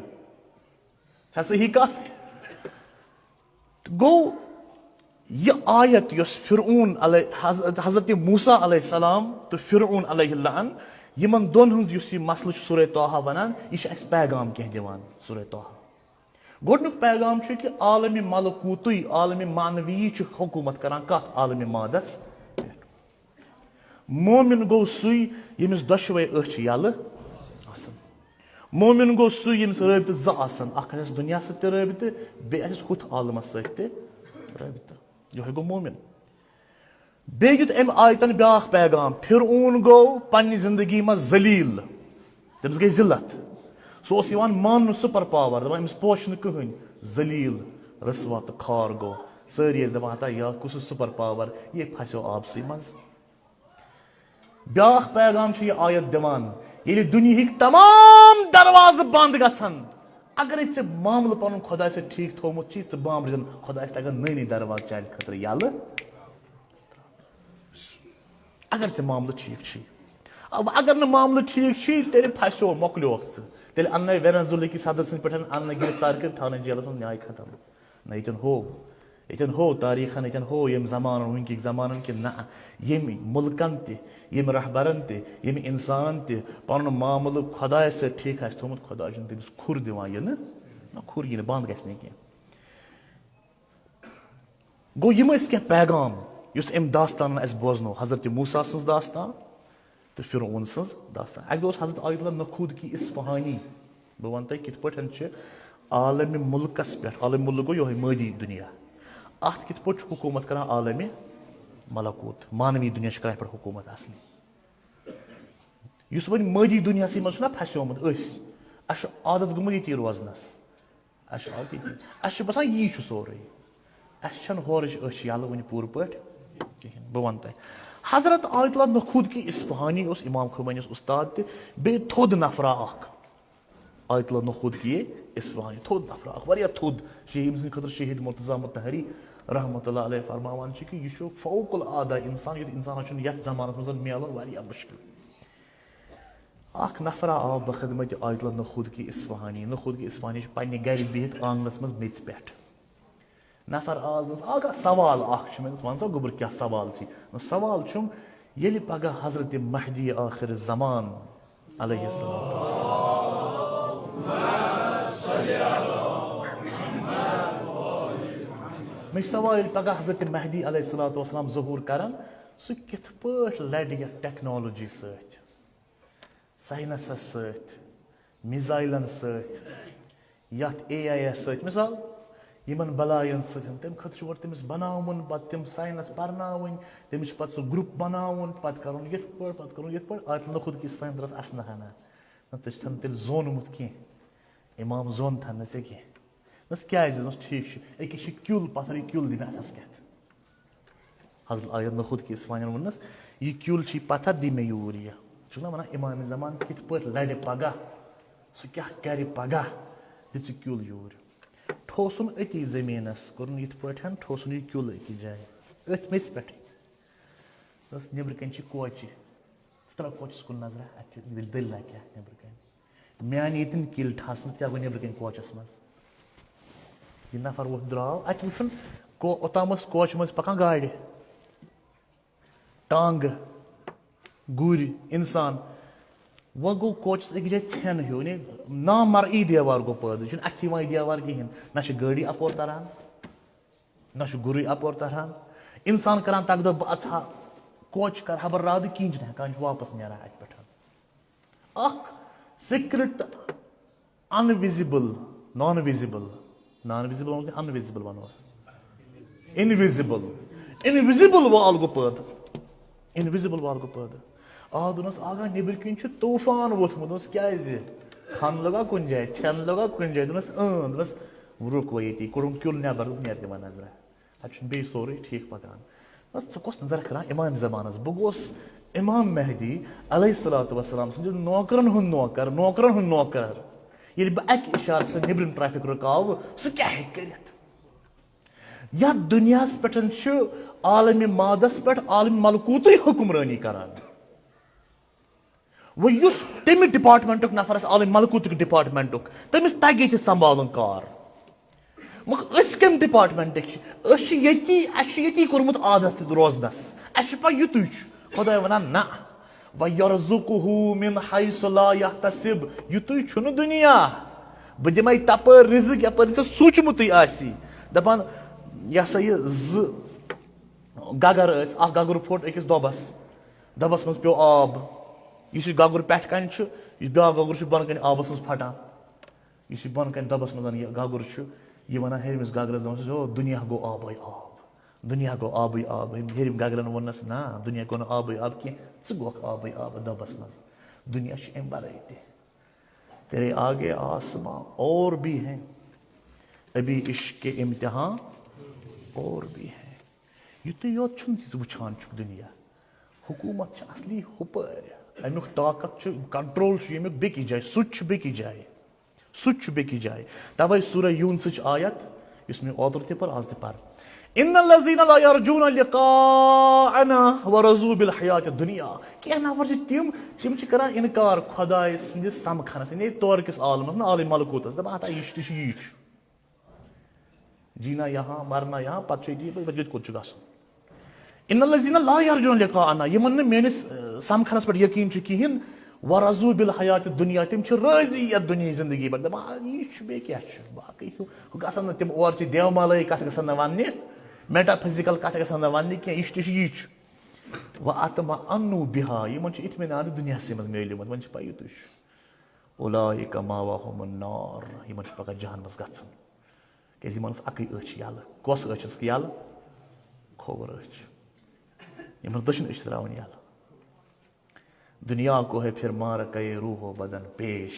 چھا صحیح کتھ؟ گوٚو، یہِ آیت یۄس فرعون علیہ، حض-، حضرت موسیٰ علیہ السلام تہٕ فرعون علیہ اللعن، یِمن دۄن ہٕنٛز یُس یہِ مسلہٕ چھُ سورہ طٰہٰ ونان، یہِ چھُ اَسہِ پیغام کینٛہہ دِوان سورہ طٰہٰ۔ گۄڈٕنیُک پیغام چھُ کہِ عالمِ ملکوتٕے، عالمِ معنوی چھُ حکوٗمت کران کتھ؟ عالمِ مادس پٮ۪ٹھ۔ مومن گوٚو سُے ییٚمِس دۄشوے أچھ یَلہٕ آسَن۔ مومن گوٚو سُے ییٚمِس رٲبطہٕ زٕ آسَن، اکھ آسٮ۪س دُنیا سۭتۍ تہِ رٲبطہٕ، بیٚیہِ آسٮ۪س ہُتھ عالمس سۭتۍ تہِ رٲبطہٕ۔ یِہوٚے گوٚو مومن۔ بیٚیہِ دیُت أمۍ آیتن بیٛاکھ پیغام، فرعون گوٚو پننہِ زندگی منٛز ذلیل، تٔمِس گٔے ذلت۔ سُہ اوس یِوان ماننہٕ سپر پاور، دَپان، "أمِس پوشہِ نہٕ کٕہٕنۍ۔" ذلیل، رسوا تہٕ خار گوٚو۔ سٲری ٲسۍ دَپان، "ہتا یا کُس سپر پاور، یے پھسیو آبسٕے منٛز۔" بیٛاکھ پیغام چھُ یہِ آیت دِوان، ییٚلہِ دُنیہٕکۍ تمام دروازٕ بنٛد گژھن، اگرے ژےٚ معاملہٕ پنُن خۄدایہِ سۭتۍ ٹھیٖک تھوٚومُت چھُے، ژٕ بامبرِ زن خۄدایس تہِ اگر نٔے نٔے دروازٕ چانہِ خٲطرٕ یَلہٕ۔ اگر ژےٚ معاملہٕ ٹھیٖک چھُے۔ اَو، اگر نہٕ معاملہٕ ٹھیٖک چھُے، تیٚلہِ پھسیو، مۄکلیوکھ ژٕ۔ تیٚلہِ اَننَے وینزویلہٕکی صدر سٕنٛدۍ پٲٹھۍ اَننَے گِرفتار کٔرِتھ، تھاونَے جیلَس منٛز، نیاے ختم۔ نہ ییٚتٮ۪ن ہو، ییٚتٮ۪ن ہو تاریٖخَن، ییٚتٮ۪ن ہو ییٚمہِ زمانَن، وٕنکِکۍ زمانَن کہِ نہ، ییٚمہِ مُلکَن تہِ، ییٚمہِ رہبرَن تہِ، ییٚمہِ اِنسانَن تہِ پَنُن معاملہٕ خۄدایَس سۭتۍ ٹھیٖک آسہِ تھوٚومُت، خۄداے چھُنہٕ تٔمِس کھُر دِوان یِنہٕ، نہ کھُر یِنہٕ، بنٛد گژھِ نہٕ کینٛہہ۔ گوٚو، یِم ٲسۍ کینٛہہ پیغام یُس أمۍ داستانن اَسہِ بوزنو، حضرت موسیٰ سٕنٛز داستان تہٕ فرعون سٕنٛز داستان۔ اَکہِ دۄہ اوس حضرت آیت اللہ نخودکی اصفہانی، بہٕ وَنہٕ تۄہہِ کِتھ پٲٹھۍ چھِ عالمِ مُلکَس پٮ۪ٹھ، عالمِ مُلک گوٚو یِہوٚے مٲدی دُنیا، اَتھ کِتھ پٲٹھۍ چھُ حکوٗمت کران عالمِ ملکوت، مانوی دُنیا چھُ کران یِتھ پٲٹھۍ حکوٗمت اصلی۔ یُس وۄنۍ مٲدی دُنیاہسٕے منٛز چھُنہ پھسیومُت أسۍ، اَسہِ چھُ عادت گوٚمُت ییٚتی روزنَس۔ اَسہِ چھُ آز ییٚتی۔ اَسہِ چھُ باسان، یی چھُ سورُے۔ اَسہِ چھَنہٕ ہورٕچ أچھ یَلہٕ وٕنہِ پوٗرٕ پٲٹھۍ کِہیٖنۍ۔ بہٕ وَنہٕ تۄہہِ، حضرت آیت اللہ نخودکی اصفہانی اوس امام خمینیَس اُستاد تہِ، بیٚیہِ تھوٚد نفرا اَکھ۔ آیت اللہ نخودکی اصفہانی، تھوٚد نفرا اَکھ، واریاہ تھوٚد۔ شہید، أمۍ سٕنٛدِ خٲطرٕ شہید مرتضیٰ مطہری رحمتہ اللہ علیہ فرماوان چھِ کہِ یہِ چھُ فوق العادہ اِنسان، یُتھ اِنسانَس چھُنہٕ یَتھ زمانَس منٛز میلُن، واریاہ مُشکِل۔ اکھ نفرا آو بخدمت آیت اللہ نخودکی اصفہانی۔ نخودکی اصفہانی چھُ پننہِ گرِ بِہِتھ آنگنس منٛز میٚژِ پٮ۪ٹھ۔ نفر آو، دوٚپُس، "آقا، سوال اکھ چھُ مےٚ۔" دوٚپُس، "وَن سا گوٚبُر، کیٛاہ سوال چھُے؟" دوٚپُن، سوال چھُم، ییٚلہِ پگاہ حضرت مہدی آخر زمان علیہ الصلوۃ والسلام، مےٚ چھُ سوال، ییٚلہِ پگاہ حضرت مہدی علیہ الصلوۃ والسلام ظہوٗر کرن، سُہ کِتھ پٲٹھۍ لڑِ یتھ ٹیکنالوجی سۭتۍ؟ ساینسس سۭتۍ، میزایلن سۭتۍ، یتھ اے آی یس سۭتۍ، مثال، یِمن بلاین سۭتۍ، تمہِ خٲطرٕ چھُ گۄڈٕ تٔمِس بناوُن، پتہٕ تِم ساینس پرناوٕنۍ، تٔمِس چھُ پتہٕ سُہ گروپ بناوُن، پتہٕ کرُن یِتھ پٲٹھۍ، پتہٕ کرُن یِتھ پٲٹھۍ۔ آیت اللہ نخودکی اصفہانی درس اسنہٕ ہنا، نہ ژےٚ چھُتھ نہٕ تیٚلہِ زونمُت کینٛہہ، امام زون تھن نہٕ ژےٚ کینٛہہ۔ دوٚپنَس، "کیٛازِ؟" دوٚپنَس، "ٹھیٖک چھُ، أکِس چھِ کیُل پَتھر، یہِ کیُل دِ مےٚ اَتھَس کٮ۪تھ۔" حضرت آیت نخود کِس وَنان ووٚننَس، "یہِ کیُل چھی پَتھر، دِ مےٚ یوٗرۍ یہِ۔" چھُکھ نہ وَنان، اِمام زمان کِتھ پٲٹھۍ لَڑِ پَگاہ، سُہ کیٛاہ کَرِ پَگاہ، دِ ژٕ کیُل یوٗرۍ۔ ٹھوسُن أتی زٔمیٖنَس، کوٚرُن یِتھ پٲٹھۍ، ٹھوسُن یہِ کیُل أکِس جایہِ، أتھۍ میٚژِ پٮ۪ٹھٕے۔ دوٚپنَس، "نیٚبرٕ کَنۍ چھِ کوچہِ، ژٕ ترٛاو کوچَس کُن نظرہ، اَتہِ چھِ دٔلۍ-، دٔلیٖلہ کیٛاہ نیٚبرٕ کَنۍ؟" میانہِ ییٚتٮ۪ن کِلۍ ٹھاسنَس کیٛاہ گوٚو نیٚبرٕ کَنۍ کوچَس منٛز؟ یہِ نفر ووٚتھ درٛاو، اَتہِ وٕچھُن، کو-، اوٚتام ٲس کوچہِ منٛز پَکان گاڑِ، ٹانٛگہٕ، گُرۍ، اِنسان۔ وۄنۍ گوٚو کوچَس أکِس جایہِ ژھٮ۪ن ہیوٗ، یعنی نامرئی دیوار گوٚو پٲدٕ، یہِ چھُنہٕ اَتھِ یِوان یہِ دیوار کِہیٖنۍ، نہ چھِ گٲڑی اَپور تَران، نہ چھُ گُرُے اَپور تَران۔ اِنسان کَران تَگہٕ دۄہ، بہٕ اَژٕ ہا کوچہِ، کَرٕ ہا بہٕ راتہٕ، کِہیٖنۍ چھُنہٕ ہٮ۪کان، یہِ چھُ واپَس نیران اَتہِ پٮ۪ٹھ۔ اکھ سیکرٹ، انویزیبل، نان ویزیبل، نان ویزیبل وَنوس، انویزیبل وَنوس، انویزیبل، انویزیبل وال گوٚو پٲدٕ، انویزیبل وال گوٚو پٲدٕ۔ آ، دوٚپنَس، "آغا، نیٚبٕرۍ کِنۍ چھُ طوفان ووٚتھمُت۔" دوٚپنَس، "کیٛازِ؟ کھَن لوٚگا کُنہِ جایہِ؟ ژھٮ۪ن لوٚگا کُنہِ جایہِ؟" دوٚپنَس، "اۭں۔" دوٚپنَس، "رُک وۄنۍ ییٚتی۔" کوٚڑُن کیُل نٮ۪بر، دوٚپُن، "نیرٕ دِمَن نظرہ۔" اَتہِ چھُنہٕ بیٚیہِ سورُے ٹھیٖک پَکان۔ بس، ژٕ کۄس نظر کران اِمام زمانَس؟ بہٕ گوس اِمام مہدی علیہ الصلوۃ والسلام سٕنٛدِ نوکرَن ہُنٛد نوکر، نوکرَن ہُنٛد نوکر۔ ییٚلہِ بہٕ اَکہِ اِشارٕ سۭتۍ نیٚبرِم ٹریفک رُکاوٕ، سُہ کیٛاہ ہیٚکہِ کٔرِتھ؟ یَتھ دُنیاہَس پٮ۪ٹھ چھُ عالمِ مادَس پٮ۪ٹھ عالمِ ملکوٗتٕے حُکمرٲنی کران۔ وۄنۍ یُس تمہِ ڈپارٹمنٹُک نفر آسہِ، عالم ملکوتُک ڈپارٹمنٹُک، تٔمِس تگہِ یہِ سنبھالُن کار۔ مگر أسۍ کمہِ ڈپارٹمنٹٕکۍ چھِ؟ أسۍ چھِ ییٚتی، اَسہِ چھُ ییٚتی کوٚرمُت عادت روزنس، اَسہِ چھُ پَے یُتُے چھُ۔ خۄداے وَنان، نہ، وَیَرْزُقْهُ مِنْ حَیْثُ لَا یَحْتَسِبُ، یُتُے چھُنہٕ دُنیا۔ بہٕ دِمَے تَپٲرۍ رِزق، یَپٲرۍ نہٕ ژےٚ سوٗنٛچمُتُے آسی۔ دَپان، یہِ ہسا یہِ زٕ گگر ٲسۍ، اکھ گگر پھوٚٹ أکِس دۄبَس، دۄبَس منٛز پیوٚو آب۔ یُس یہِ گگر پٮ۪ٹھ کَنہِ چھُ، یُس بیٛاکھ گگر چھُ بۄنہٕ کَنہِ آبَس منٛز پھٹان۔ یُس یہِ بۄنہٕ کَنہِ دۄبَس منٛز یہِ گگر چھُ، یہِ وَنان ہیٚرمِس گگرَس، دَپان چھُس، "او، دُنیا گوٚو آبٕے آب، دُنیا گوٚو آبٕے آب، ہیٚرِم گگرَن ووٚننَس، نہ، دُنیا گوٚو نہٕ آبٕے آب کینٛہہ، ژٕ گوٚکھ آبٕے آب دۄبَس منٛز، دُنیا چھُ اَمہِ وَرٲے تہِ، تیرے آگے آسمان اور بھی ہیں، ابھی عشق کے امتحان اور بھی ہیں۔" یُتُے یوت چھُنہٕ زِ ژٕ وٕچھان چھُکھ دُنیا۔ حکوٗمت چھِ اصلی ہُپٲرۍ۔ اَمیُک طاقت چھُ، کنٹرول چھُ ییٚمیُک بیٚکِس جایہِ، سُہ تہِ چھُ بیٚکِس جایہِ۔ سُہ تہِ چھُ بیٚکِس جایہِ۔ تَوَے سورہ یوٗنسٕچ آیت، یُس مےٚ اوترٕ تہِ پٔر، آز تہِ پَر۔ "ان الذین لا یرجون لقاءنا ورضوا بالحیات الدنیا۔" کینٛہہ نفر چھِ تِم، تِم چھِ کران اِنکار خۄداے سٕنٛدِس سمکھنَس، یعنی تورٕ کِس عالمَس، نہ عالم ملکوٗتَس، دَپان، "ہتا یہِ چھُ، تہِ چھُ یی چھُ۔" جینا یہاں، مرنا یہاں، پتہٕ چھُ ییٚتی، پتہٕ ییٚتہِ کوٚت چھُ گژھُن؟ ان الذین لا یرجون لقاءنا، یِمن نہٕ میٲنِس، اہ، سمکھنس پٮ۪ٹھ یقین چھُ کِہیٖنۍ، ورضوا بالحیات الدنیا، تِم چھِ رٲضی یتھ دُنیاہٕچ زندگی پٮ۪ٹھ، دپان، "آ، یہِ چھُ بیٚیہِ کیٛاہ چھُ، باقٕے ہُہ، ہُہ گژھن نہٕ تِم اور چھِ دیومالٲیی کتھ گژھن نہٕ وننہِ، میٹافزیکل کتھ گژھن نہٕ وننہِ کینٛہہ، یہِ چھُ، یہِ چھُ یی چھُ۔" واطمأنوا بها، یِمن چھُ اطمینان دُنیاہسٕے منٛز میلیومُت، وۄنۍ چھِ پَے یِتُے چھُ۔ اولئک مأواہم النار، یِمن چھُ پگاہ جہنمس گژھُن۔ کیازِ یِمن ٲس اَکٕے أچھ یَلہٕ۔ کۄس أچھ ٲسٕکھ یَلہٕ؟ کھووُر أچھ۔ یِمن ٲس دٔچھِنۍ أچھ ترٛاوٕنۍ یَلہٕ۔ دنیا کو ہے پھر مار کے روح و بدن پیش،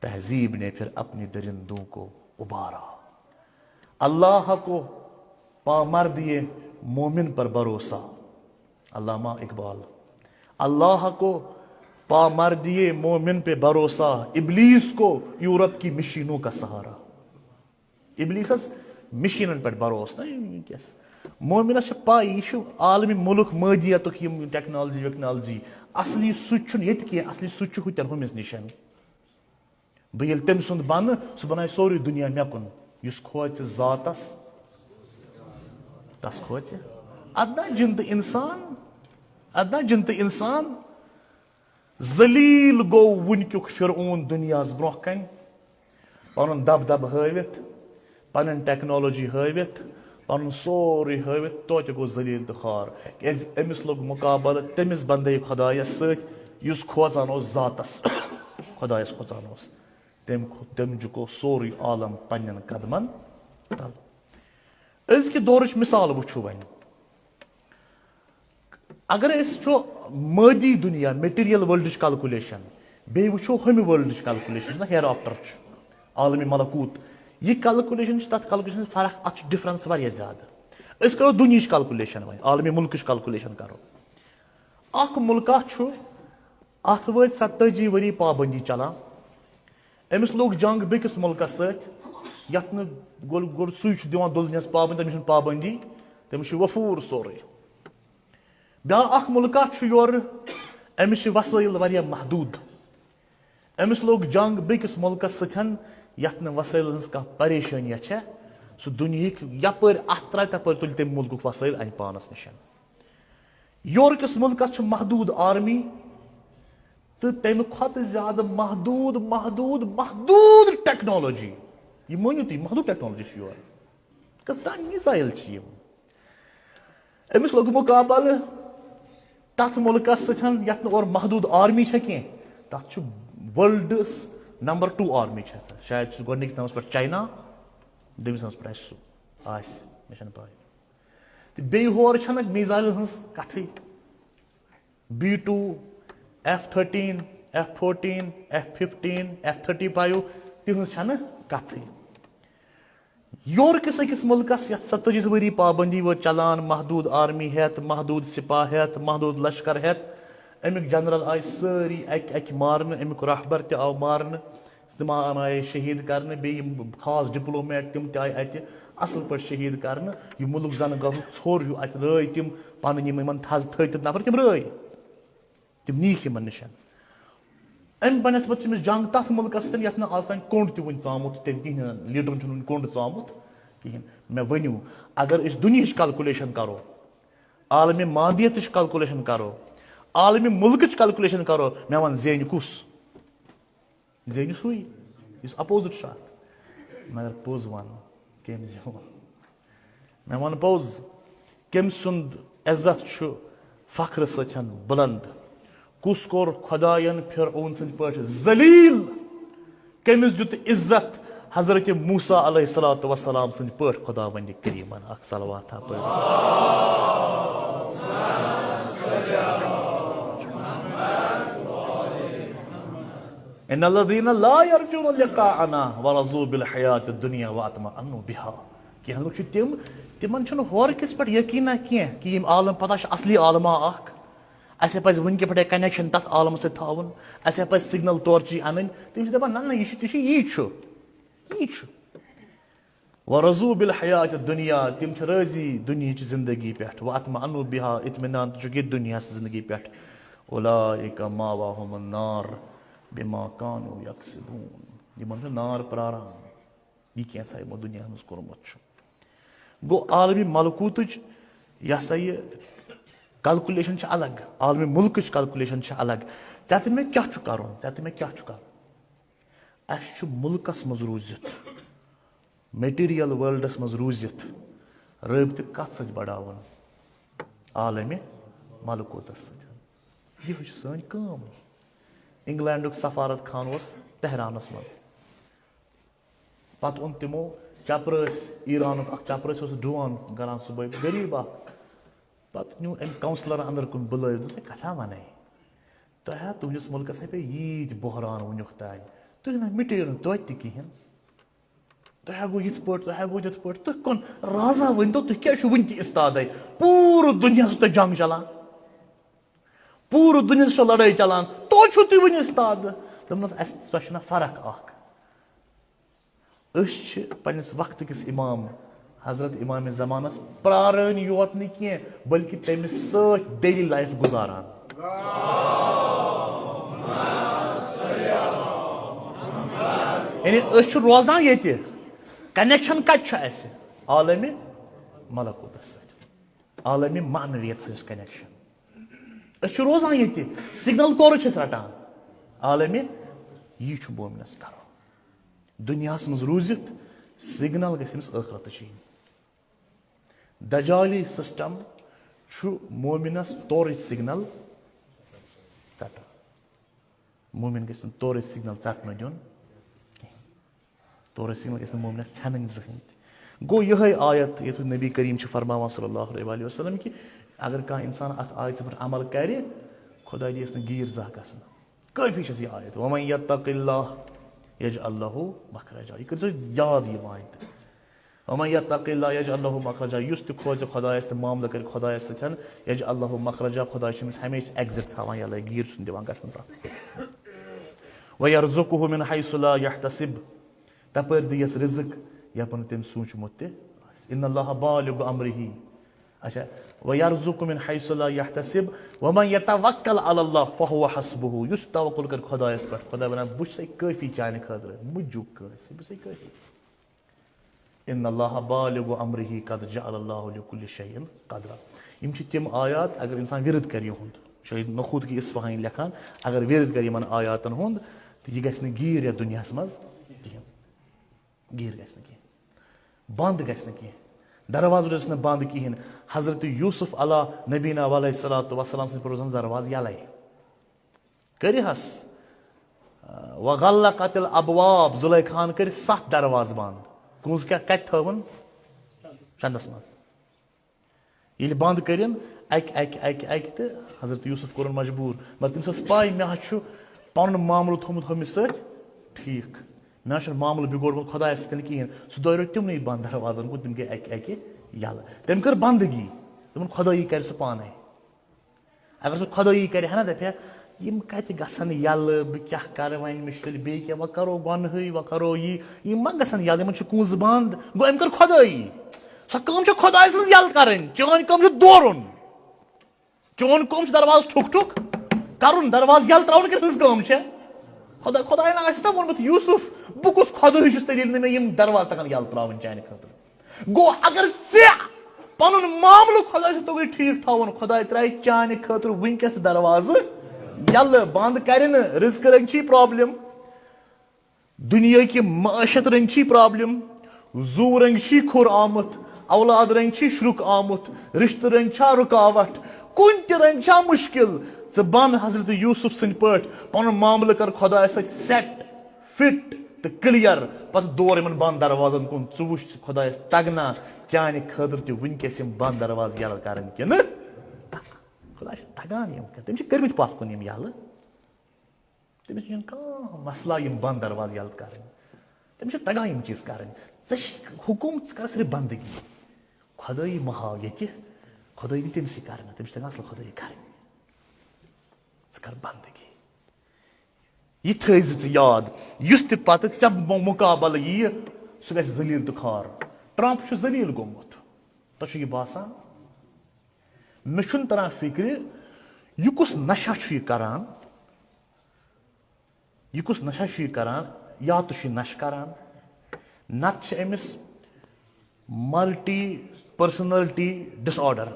تہذیب نے پھر اپنی درندوں کو ابھارا۔ اللہ کو پامرد یہ مومن پر بھروسہ، علامہ اقبال، اللہ کو پامرد یہ مومن پہ بھروسہ، ابلیس کو یورپ کی مشینوں کا سہارا۔ ابلیسس مشینن پٮ۪ٹھ بھروسہٕ نہ وٕنکیٚس۔ مومنس چھِ پاے، یہِ چھُ عالمی ملک مادیتُک، یِم ٹیکنالوجی ویکنالوجی، اصلی سُہ چھُنہٕ ییٚتہِ کینٛہہ، اصلی سُہ چھُ ہُتٮ۪ن ہُمِس نِشن۔ بہٕ ییٚلہِ تٔمۍ سُنٛد بنہٕ، سُہ بنایہِ سورُے دُنیا مےٚ کُن۔ یُس کھوژِ ذاتس، تس کھوژِ۔ ادنا جِن تہٕ انسان، ادنا جِن تہٕ انسان۔ ذلیل گوٚو وٕنکیُک فرعون دُنیاہس برونٛہہ کنہِ، پنُن دبدبہٕ ہٲوِتھ، پنٕنۍ ٹیکنالوجی ہٲوِتھ، پنُن سورُے ہٲوِتھ، توتہِ گوٚو ذلیل تہٕ خوار، کیازِ أمِس لوٚگ مقابلہٕ تٔمِس بندے خۄدایس سۭتۍ، یُس کھوژان اوس ذاتس، خۄدایس کھوژان اوس۔ تٔمۍ کھو-، تٔمۍ جُکو سورُے عالم پننٮ۪ن قدمن تل۔ أزکہِ دورٕچ مثال وٕچھو وۄنۍ۔ اگر أسۍ وٕچھو مٲدی دُنیا، میٹیریل ورلڈٕچ کیلکولیشن، بیٚیہِ وٕچھو ہُمہِ ورلڈٕچ کیلکولیشن، یُس زن ہیر آفٹر چھُ، عالمِ ملکوت، یہِ کیلکولیشن چھِ تَتھ کیلکولیشن فرق، اَتھ چھُ ڈفرنس واریاہ زیادٕ۔ أسۍ کرو دُنیہٕچ کیلکولیشن وۄنۍ، عالمی مُلکٕچ کیلکولیشن کرو۔ اکھ مُلکہ چھُ، اَتھ وٲتۍ ستٲجی ؤری پابندی چلان۔ أمِس لوٚگ جنگ بیٚکِس مُلکس سۭتۍ، یَتھ نہٕ گۄڈٕ گۄڈٕ سُے چھُ دِوان دُنیاہَس پابندی، تٔمِس چھُنہٕ پابندی، تٔمِس چھُ وفوٗر سورُے۔ بیٛاکھ اکھ مُلکہ چھُ یورٕ، أمِس چھِ وسٲیِل واریاہ محدوٗد۔ أمِس لوٚگ جنگ بیٚکِس مُلکس سۭتۍ، یَتھ نہٕ وسٲیِلن ہٕنٛز کانٛہہ پریشٲنی چھےٚ۔ سُہ دُنیہٕکۍ یپٲرۍ اَتھ ترٛایہِ، تَپٲرۍ تُلہِ تٔمۍ مُلکُک وسٲیِل اَنہِ پانس نِش۔ یورٕکِس مُلکس چھُ محدوٗد آرمی تہٕ تَمہِ کھۄتہٕ زیادٕ محدوٗد، محدوٗد، محدوٗد ٹیکنالوجی۔ یہِ مٲنِو تُہۍ، محدوٗد ٹیکنالوجی چھِ یورٕ۔ کٔژ تام میٖزایِل چھِ یِم۔ أمِس لوٚگ مُقابلہٕ تَتھ مُلکَس سۭتۍ، یَتھ نہٕ اورٕ محدوٗد آرمی چھےٚ کینٛہہ۔ تَتھ چھُ ورلڈَس نمبر ٹوٗ آرمی چھےٚ سۄ۔ شاید چھُ گۄڈٕنِکِس نمبرَس پٮ۪ٹھ چاینا، دوٚیمِس نمبرَس پٮ۪ٹھ آسہِ سُہ، آسہِ، مےٚ چھَنہٕ پَے۔ تہٕ بیٚیہِ ہورٕ چھَنہٕ میٖزایلَن ہٕنٛز کَتھٕے۔ B two, F thirteen, F fourteen, F fifteen, F thirty five, تِہٕنٛز چھَنہٕ کَتھٕے۔ یورٕکِس أکِس مُلکَس، یَتھ ستٲجی ؤری پابندی وٲژ چلان، محدوٗد آرمی ہٮ۪تھ، محدوٗد سِپاہ ہٮ۪تھ، محدوٗد لشکر ہٮ۪تھ، اَمیُک جنرل آے سٲری اَکہِ اَکہِ مارنہٕ، اَمیُک رہبر تہِ آو مارنہٕ، تِم آے شہیٖد کرنہٕ، بیٚیہِ یِم خاص ڈپلومیٹ تِم تہِ آے اَتہِ اَصٕل پٲٹھۍ شہیٖد کرنہٕ۔ یہِ مُلک زَن گوٚو ژھوٚر ہیوٗ، اَتہِ رٲے تِم پَنٕنۍ یِم یِمَن تھَز تھٲوۍ تَتہِ نفر، تِم رٲے۔ تِم نیٖکھ یِمن نِش۔ اَمہِ بنسبت چھِ أمِس جنگ تَتھ مُلکَس سۭتۍ یَتھ نہٕ آز تام کوٚنٛڈ تہِ وُنہِ ژامُت، تٔمۍ کِہیٖنۍ، لیٖڈرَن چھُنہٕ وُنہِ کوٚنٛڈ ژامُت کِہیٖنۍ۔ مےٚ ؤنِو، اگر أسۍ دُنیہٕچ کیلکولیشن کَرو، عالمِ مادیتٕچ کیلکولیشن کَرو، عالمِ مُلکٕچ کیلکولیشن کَرو، مےٚ وَن زینہِ کُس؟ زینہِ سُے، یُس اپوزٹ چھُ اَتھ۔ مگر پوٚز وَنہٕ، کٔمۍ زیوٗن؟ مےٚ وَن پوٚز، کٔمۍ سُنٛد عزت چھُ فخرٕ سۭتۍ بُلند؟ کُس کوٚر خۄدایَن فرعون سٕنٛدۍ پٲٹھۍ ذلیل؟ کٔمِس دیُت عزت حضرت موسیٰ علیہ الصلوۃ والسلام سٕنٛدۍ پٲٹھۍ خۄداوندِ کریٖمن؟ اکھ صلوات ہا پٔرِو۔ ان الذين لا يرجون لقاءنا ورضوا بالحياة الدنيا واطمأنوا بها۔ کینٛہہ لُکھ چھِ تِم، تِمن چھُنہٕ ہورٕ کِس پٮ۪ٹھ یقیٖنا کینٛہہ کہِ یِم عالم پتہ چھِ اصلی عالما اکھ۔ اسہِ پزِ وٕنکہِ پٮ۪ٹھے کنیکشن تتھ عالمس سۭتۍ تھاوُن۔ اسہِ پزِ سگنل تورچی انٕنۍ۔ تِم چھِ دپان، نہ نہ، یہِ چھُ، یہِ چھُ، یی چھُ، یی چھُ۔ ورضوا بالحیات الدنیا، تِم چھِ رٲضی دُنیہٕچ زندگی پٮ۪ٹھ۔ واطمأنوا بها، اطمینان تہِ چھُکھ ییٚتہِ دُنیاہس زندگی پٮ۪ٹھ۔ اولئک مأواہم النار بما کانوا یکسبون، یِمن چھُ نار پراران، یہِ کینٛژھا یِمو دُنیاہس منٛز کوٚرمُت چھُ۔ گوٚو عالمی ملکوتٕچ یہِ ہسا یہِ کیلکولیشن چھِ الگ، عالمی ملکٕچ کیلکولیشن چھِ الگ۔ ژےٚ تہٕ مےٚ کیٛاہ چھُ کرُن؟ ژےٚ تہٕ مےٚ کیٛاہ چھُ کرُن؟ اسہِ چھُ مُلکس منٛز روٗزِتھ، میٹیریل ورلڈس منٛز روٗزِتھ رٲبطہٕ کتھ سۭتۍ بڑاوُن؟ عالمِ ملکوتس سۭتۍ۔ یِہوٚے چھِ سٲنۍ کٲم۔ انگلینڈُک سفارت خانہٕ اوس تہرانس منٛز۔ پتہٕ اوٚن تِمو چپرٲسۍ، ایرانُک اکھ چپرٲسۍ اوس ڈرون کران صبحٲے، غریب اکھ۔ پتہٕ نیوٗ أمۍ کونسلرن اندر کُن بُلٲوِتھ، دوٚپُس، "ہے، کتھا ونَے؟ تۄہہِ ہا تُہنٛدِس مُلکس ہا پیٚیہِ ییٖتۍ بحران وُنیُک تام۔ تُہۍ نہ مِٹیو نہٕ توتہِ تہِ کِہیٖنۍ۔ تۄہہِ ہا گوٚو یِتھ پٲٹھۍ، تۄہہِ ہا گوٚو تِتھ پٲٹھۍ۔ تُہۍ کُن رازا ؤنۍتو، تُہۍ کیٛازِ چھِو وُنہِ تہِ استادے؟ پوٗرٕ دُنیاہس چھِ تۄہہِ جنگ چلان، پوٗرٕ دُنیاہس چھِ لڑٲے چلان، توتہِ چھِو تُہۍ وُنہِ استاد؟" دوٚپمَس، "اسہِ، تۄہہِ چھِنہ فرق اکھ؟ أسۍ چھِ پننِس وقتہٕ کِس امام حضرت امام زمانس پرارٲنۍ یوت نہٕ کینٛہہ، بلکہِ تٔمِس سۭتۍ ڈیلی لایف گُزاران۔ یعنی أسۍ چھِ روزان ییٚتہِ۔ کنیکشن کتہِ چھُ اسہِ؟ عالمِ ملکوتس سۭتۍ، عالمِ معنویت سۭتۍ چھُ کنیکشن۔ أسۍ چھِ روزان ییٚتہِ، سگنل کورٕ چھِ أسۍ رٹان؟ عالمِ، یی چھُ مومنس کرُن۔ دُنیاہس منٛز روٗزِتھ سگنل گژھِ أمِس ٲخرتٕچ یِنۍ۔ دجالی سسٹم چھُ مومنس تورٕچ سگنل ژٹان۔ مومن گژھِ نہٕ تورٕچ سگنل ژٹنہٕ دیُن کینٛہہ۔ تورٕچ سگنل گژھِ نہٕ مومنس ژھٮ۪نٕنۍ زٕہٕنۍ تہِ۔ گوٚو یِہوٚے آیت، ییٚتیُک نبی کریم چھُ فرماوان صلی اللہ علیہ وآلہ وسلم کہِ اگر کانٛہہ انسان اتھ آیتس پٮ۪ٹھ عمل کرِ، خۄداے دِیس نہٕ گیٖر زانٛہہ گژھنہٕ۔ کٲفی چھس یہِ آیت، "ومن یتق اللہ یجعل لہ مخرجا۔ یہِ کٔرۍزیو یاد یہِ وۄنۍ تہِ۔ ومن یتق اللہ یجعل لہ مخرجا۔ یُس تہِ کھوژِ خۄدایَس تہٕ معاملہٕ کَرِ خۄدایَس سۭتۍ، یجعل لہ مخرجا، خۄداے چھُ أمِس ہمیشہِ exit تھاوان یَلَے، گیٖر چھُنہٕ دِوان گژھنَس اَتھ۔ ویرزقہ من حیث لا یحتسب۔ تَپٲرۍ دِیَس رِزق یَپٲرۍ نہٕ تٔمۍ سوٗنٛچمُت تہِ آسہِ۔ ان اللہ بالغ امرہ۔ اچھا، ویرزق من حیث لا یحتسب، ومن یتوکل علی اللہ فہو حسبہ۔ یُس توکل کرِ خۄدایس پٮ۪ٹھ، خۄداے ونان، بہٕ چھُسے کٲفی چانہِ خٲطرٕ، مُجُک کٲنٛسہِ، بہٕ چھُسے کٲفی۔ ان اللہ بالغ امرہ قد جعل اللہ لکل شیء قدرا۔ یِم چھِ تِم آیات، اگر انسان ورد کرِ یِہُنٛد، شہید نخود کی اصفہانی لیکھان، اگر ورد کرِ یِمن آیاتن ہُنٛد، تہٕ یہِ گژھِ نہٕ گیٖر یتھ دُنیاہس منٛز کِہیٖنۍ۔ گیٖر گژھِ نہٕ کینٛہہ، بنٛد گژھِ نہٕ کینٛہہ۔ دروازٕ روزِ نہٕ بنٛد کِہیٖنۍ۔ حضرت یوسف علیٰ نبینا علیہ الصلوۃ والسلام سٕنٛدِ پٲٹھۍ روزن دروازٕ یَلَے۔ کٔرِہَس، آ، وغلقت الابواب، زُلیخاہَن کٔرۍ سَتھ دروازٕ بنٛد۔ کُنٛز کیٛاہ کَتہِ تھٲوٕن؟ چندَس منٛز۔ ییٚلہِ بنٛد کٔرِن اَکہِ، اَکہِ، اَکہِ، اَکہِ تہٕ حضرت یوسف کوٚرُن مجبوٗر۔ مگر تٔمِس ٲس پَے، مےٚ حظ چھُ پَنُن معاملہٕ تھوٚومُت ہُمِس سۭتۍ ٹھیٖک۔ مےٚ حظ چھُنہٕ معاملہٕ بِگوڑمُت خۄدایَس سۭتۍ کِہیٖنۍ۔ سُہ دٲریو تِمنٕے بنٛد دروازَن کُن، تِم گٔے اَکہِ اَکہِ یَلہٕ۔ تٔمۍ کٔر بنٛدگی، دوٚپُن، خۄدٲیی کَرِ سُہ پانَے۔ اگر سُہ خۄدٲیی کَرِ ہا نا، دَپہِ ہا، یِم کَتہِ گژھن یَلہٕ، بہٕ کیٛاہ کَرٕ وۄنۍ، مےٚ چھُ تیٚلہِ بیٚیہِ کینٛہہ، وۄنۍ کَرو گۄنہٕے، وۄنۍ کَرو یی، یِم ما گژھن یَلہٕ، یِمَن چھُ کُنٛز بنٛد۔ گوٚو، أمۍ کٔر خۄدٲیی۔ سۄ کٲم چھےٚ خۄداے سٕنٛز یَلہٕ کَرٕنۍ، چٲنۍ کٲم چھِ دورُن۔ چون کٲم چھُ دروازٕ ٹھُک ٹھُک کَرُن، دروازٕ یَلہٕ ترٛاوُن کِنہٕ ہٕنٛز کٲم چھےٚ؟ خۄدا، خۄدایَن آسہِ نا ووٚنمُت، یوسف، بہٕ کُس خۄدٲے چھُس تیٚلہِ، ییٚلہِ نہٕ مےٚ یِم دروازٕ تَگَن یَلہٕ ترٛاوٕنۍ چانہِ خٲطرٕ؟ گوٚو، اگر ژےٚ پَنُن معاملہٕ خۄدایَس سۭتۍ توٚگُے ٹھیٖک تھاوُن، خۄداے ترٛایہِ چانہِ خٲطرٕ وٕنکیٚس دروازٕ یَلہٕ، بنٛد کَرِ نہٕ۔ رِزقہٕ رٔنٛگۍ چھی پرٛابلِم، دُنیاہٕکۍ معٲشت رٔنٛگۍ چھی پرٛابلِم، زُو رٔنٛگۍ چھی کھُر آمُت، اولاد رٔنٛگۍ چھی شرُک آمُت، رِشتہٕ رٔنٛگۍ چھا رُکاوَٹھ، کُنہِ تہِ رٔنٛگۍ چھا مُشکِل؟ ژٕ بَن حضرت یوسف سٕنٛدۍ پٲٹھۍ، پَنُن معاملہٕ کَر خۄدایَس سۭتۍ سیٹ، فِٹ تہٕ کٕلیَر، پَتہٕ دور یِمَن بنٛد دروازَن کُن۔ ژٕ وٕچھ، ژٕ خۄدایَس تَگنا چانہِ خٲطرٕ تہِ وٕنکیٚس یِم بنٛد دروازٕ یَلہٕ کَرٕنۍ کِنہٕ؟ خۄدایَس چھِ تَگان یِم کَرٕنۍ، تٔمۍ چھِ کٔرمٕتۍ پَتھ کُن یِم یَلہٕ۔ تٔمِس چھُنہٕ کانٛہہ مسلہٕ یِم بنٛد دروازٕ یَلہٕ کَرٕنۍ۔ تٔمِس چھِ تَگان یِم چیٖز کَرٕنۍ۔ ژےٚ چھِ حُکُم، ژٕ کَر صرف بنٛدگی۔ خۄدٲیی مہ ہاو ییٚتہِ، خۄدٲیی دِ تٔمسٕے کَرٕنۍ، تٔمِس چھِ تَگان اَصٕل خۄدٲیی کَرٕنۍ۔ ژٕ کَر بنٛدگی۔ یہِ تھٲیزِ ژٕ یاد، یُس تہِ پَتہٕ ژےٚ مُ-، مُقابلہٕ یِیہِ، سُہ گژھِ ذلیل تہٕ خوار۔ ٹرمپ چھُ ذلیل گوٚمُت، تۄہہِ چھُ یہِ باسان؟ مےٚ چھُنہٕ تران فِکرِ، یہِ کُس نشہ چھُ یہِ کران، یہِ کُس نشہ چھُ یہِ کران، یا تہٕ چھُ یہِ نشہٕ کران، نتہٕ چھِ أمِس multi personality disorder۔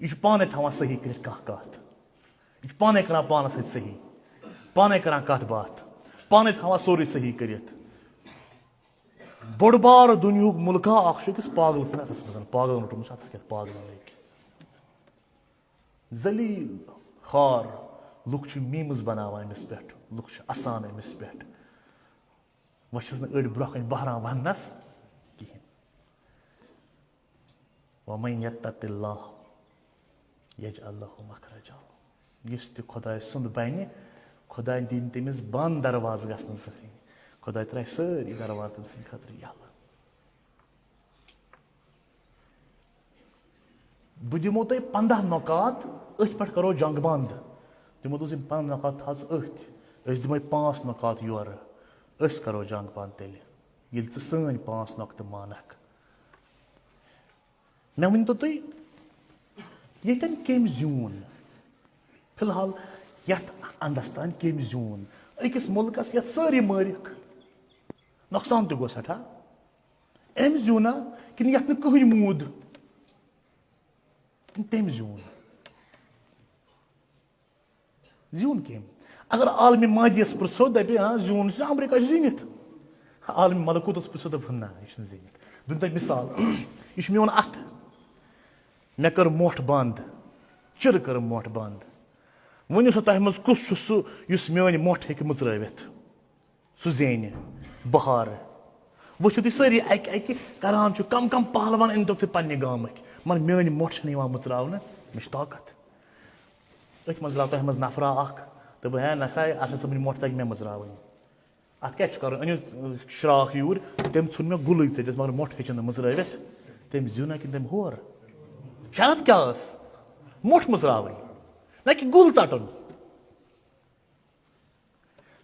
یہِ چھُ پانے تھاوان صحیح کٔرِتھ کانٛہہ کتھ، یہِ چھُ پانے کران پانس سۭتۍ صحیح، پانے کران کتھ باتھ، پانے تھاوان سورُے صحیح کٔرِتھ۔ بوٚڑ بار دُنیہُک مُلکہ اکھ چھُ أکِس پاگل سٕنٛدِ اَتھَس منٛز، پاگلَن روٚٹمُت چھُ اَتھَس کٮ۪تھ، پاگلَن لٔگۍ۔ ذلیل، خوار، لُکھ چھِ میٖمٕز بَناوان أمِس پٮ۪ٹھ، لُکھ چھِ اَسان أمِس پٮ۪ٹھ۔ وۄنۍ چھِس نہٕ أڑۍ برٛونٛہہ کَنہِ بہران وَننَس کِہیٖنۍ۔ وَمَن یَتَّقِ اللَّهَ یَجْعَل لَّهُ مَخْرَجًا۔ یُس تہِ خۄداے سُنٛد بَنہِ، خۄداے دِنۍ تٔمِس بنٛد دروازٕ گژھنہٕ زٕہٕنۍ۔ خۄداے ترٛایہِ سٲری دروازٕ تٔمۍ سٕنٛدِ خٲطرٕ یَلہٕ۔ بہٕ دِمو تۄہہِ پنٛداہ نکات، أتھۍ پٮ۪ٹھ کَرو جنٛگ بنٛد۔ تِمو دوٚپ، "یِم پنٛداہ نکات تھاو ژٕ أتھۍ، أسۍ دِمے پانٛژھ نکات یورٕ، أسۍ کَرو جنٛگ بنٛد تیٚلہِ، ییٚلہِ ژٕ سٲنۍ پانٛژھ نۄقطہٕ مانَکھ۔" مےٚ ؤنۍ تو تُہۍ، ییٚتٮ۪ن کٔمۍ زیوٗن؟ فی الحال یَتھ اَندَس تام کٔمۍ زیوٗن؟ أکِس مُلکَس یَتھ سٲری مٲرِکھ، نۄقصان تہِ گوٚو سٮ۪ٹھاہ۔ أمۍ زیوٗنا کِنہٕ یَتھ نہٕ کٕہٕنۍ موٗد؟ کِنہٕ تٔمۍ زیوٗن؟ زیوٗن کٔمۍ؟ اگر عالمِ مادیَس پرٛژھو، دَپہِ، "ہاں، زیوٗن چھُ، امریکہ چھُ زیٖنِتھ۔" عالمِ ملکوٗتَس پرٛژھو، دَپہِ، "نہ، یہِ چھُنہٕ زیٖنِتھ۔" بہٕ دِمہٕ تۄہہِ مِثال۔ یہِ چھُ میون اَتھٕ۔ مےٚ کٔر مۄٹھ بنٛد، چِرٕ کٔرٕم مۄٹھ بنٛد۔ ؤنِو سا، تۄہہِ منٛز کُس چھُ سُہ، یُس میٲنۍ مۄٹھ ہیٚکہِ مٕژرٲوِتھ؟ سُہ زینہِ بہار۔ وٕچھِو تُہۍ سٲری اَکہِ اَکہِ کران چھُ، کم کم پہلوان أنۍ توکھ تُہۍ پننہِ گامٕکۍ۔ مگر میٲنۍ مۄٹھ چھَنہٕ یِوان مٕژراونہٕ، مےٚ چھِ طاقت۔ أتھۍ منٛز درٛاو تۄہہِ منٛز نفرا اکھ، دوٚپُن، "ہے نسا، اَشرف صٲبٕنۍ مۄٹھ تَگہِ مےٚ مٕژراوٕنۍ۔" اتھ کیٛاہ چھُ کرُن؟ أنِو شراکھ یوٗرۍ۔ تٔمۍ ژھُن مےٚ گُلٕے ژٔٹِتھ، مگر مۄٹھ ہیٚچھن نہٕ مٕژرٲوِتھ۔ تٔمۍ زیُن نہ کِنہٕ تٔمۍ ہور؟ شرط کیٛاہ ٲس؟ مۄٹھ مٕژراوٕنۍ، نہ کہِ گُل ژٹُن۔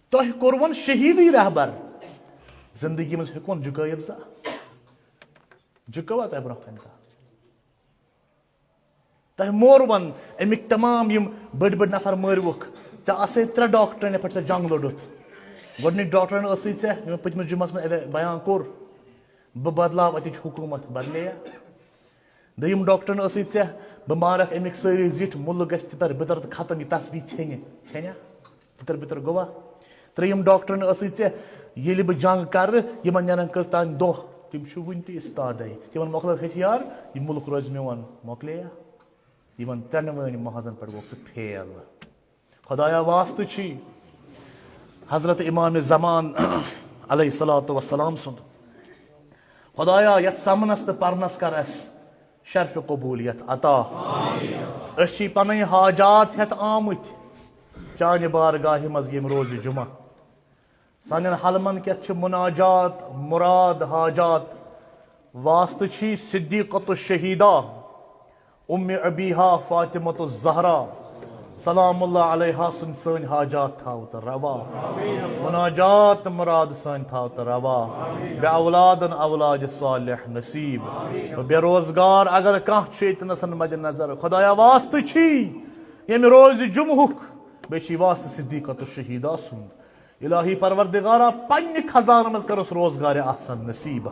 تۄہہِ کوٚروُن شہیدی رہبر، زندگی منٛز ہیوٚکوُن جُکٲیِتھ زانٛہہ؟ جُکٲوا تۄہہِ برونٛہہ کنہِ زانٛہہ؟ تۄہہِ مورون اَمِکۍ تمام یِم بٔڑۍ بٔڑۍ نفر مٲرۍوُکھ۔ ژےٚ آسے ترٛےٚ ڈاکٹرن یِتھ پٲٹھۍ ژےٚ جنگ لوٚڑُتھ۔ گۄڈٕنِکۍ ڈاکٹرن ٲسٕے ژےٚ، یِمن پٔتمِس جُمعس منٛز اَتہِ بیان کوٚر، بہٕ بدلاو اَتِچ حکوٗمت، بدلے یا؟ دوٚیِم ڈاکٹرن ٲسٕے ژےٚ، بہٕ مارکھ اَمِکۍ سٲری زِٹھۍ، مُلک گژھِ تِتر بِتر تہٕ ختم، یہِ تسبیح ژھیٚنہِ، ژھیٚنیا؟ تِتر بِتر گوٚوا؟ ترٛیٚیِم ڈاکٹرن ٲسٕے ژےٚ، ییٚلہِ بہٕ جنگ کرٕ، یِمن نیرن کٔژتام دۄہ، تِم چھِ وُنہِ تہِ استادے، تِمن مۄکلٲو ہتھیار، یہِ مُلک روزِ میون، مۄکلے یا؟ یِمن ترٛٮ۪نوٕنی محاذن پٮ۪ٹھ گوٚو سُہ فیل۔ خدایا واسطہٕ چھی حضرت امام زمان علیہ الصلوۃ والسلام سُنٛد۔ خدایا یتھ سمنس تہٕ پرنس کر اسہِ شرف قبولیت عطا۔ أسۍ چھی پنٕنۍ حاجات ہٮ۪تھ آمٕتۍ چانہِ بارگاہہِ منٛز ییٚمہِ روزِ جمعہ۔ سانٮ۪ن حلمن کٮ۪تھ چھِ مناجات، مراد، حاجات۔ واسطہٕ چھی صدیقۃ الشہیدہ ام ابیہا فاطمۃ الزہرا سلام اللہ علیہا سٕنٛدۍ سٲنۍ حاجات تھاو تہٕ روا۔ مناجات تہٕ مراد سٲنۍ تھاو تہٕ روا۔ بے اولادن اولاد صالح نصیب۔ بے روزگار اگر کانٛہہ چھُ ییٚتہِ نسن مد نظر، خدایا واسطہٕ چھی ییٚمہِ روزِ جمعہُک، بیٚیہِ چھی واسطہٕ صدیقۃ الشہیدہ سُنٛد۔ الہی پروردگارا، پننہِ خزانہٕ منٛز کرس روزگار احسن نصیب۔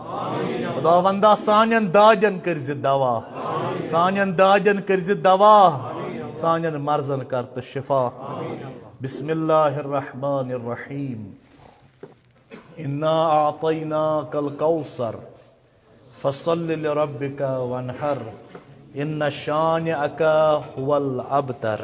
خداوندا، سانٮ۪ن دادٮ۪ن کٔرزِ دوا، سانٮ۪ن دادٮ۪ن کٔرزِ دوا، سانٮ۪ن مرضن کر تہٕ شفا۔ بسم اللہ الرحمن الرحیم۔ انا اعطیناک الکوثر فصل لربک وانحر ان شانئک هو الابتر۔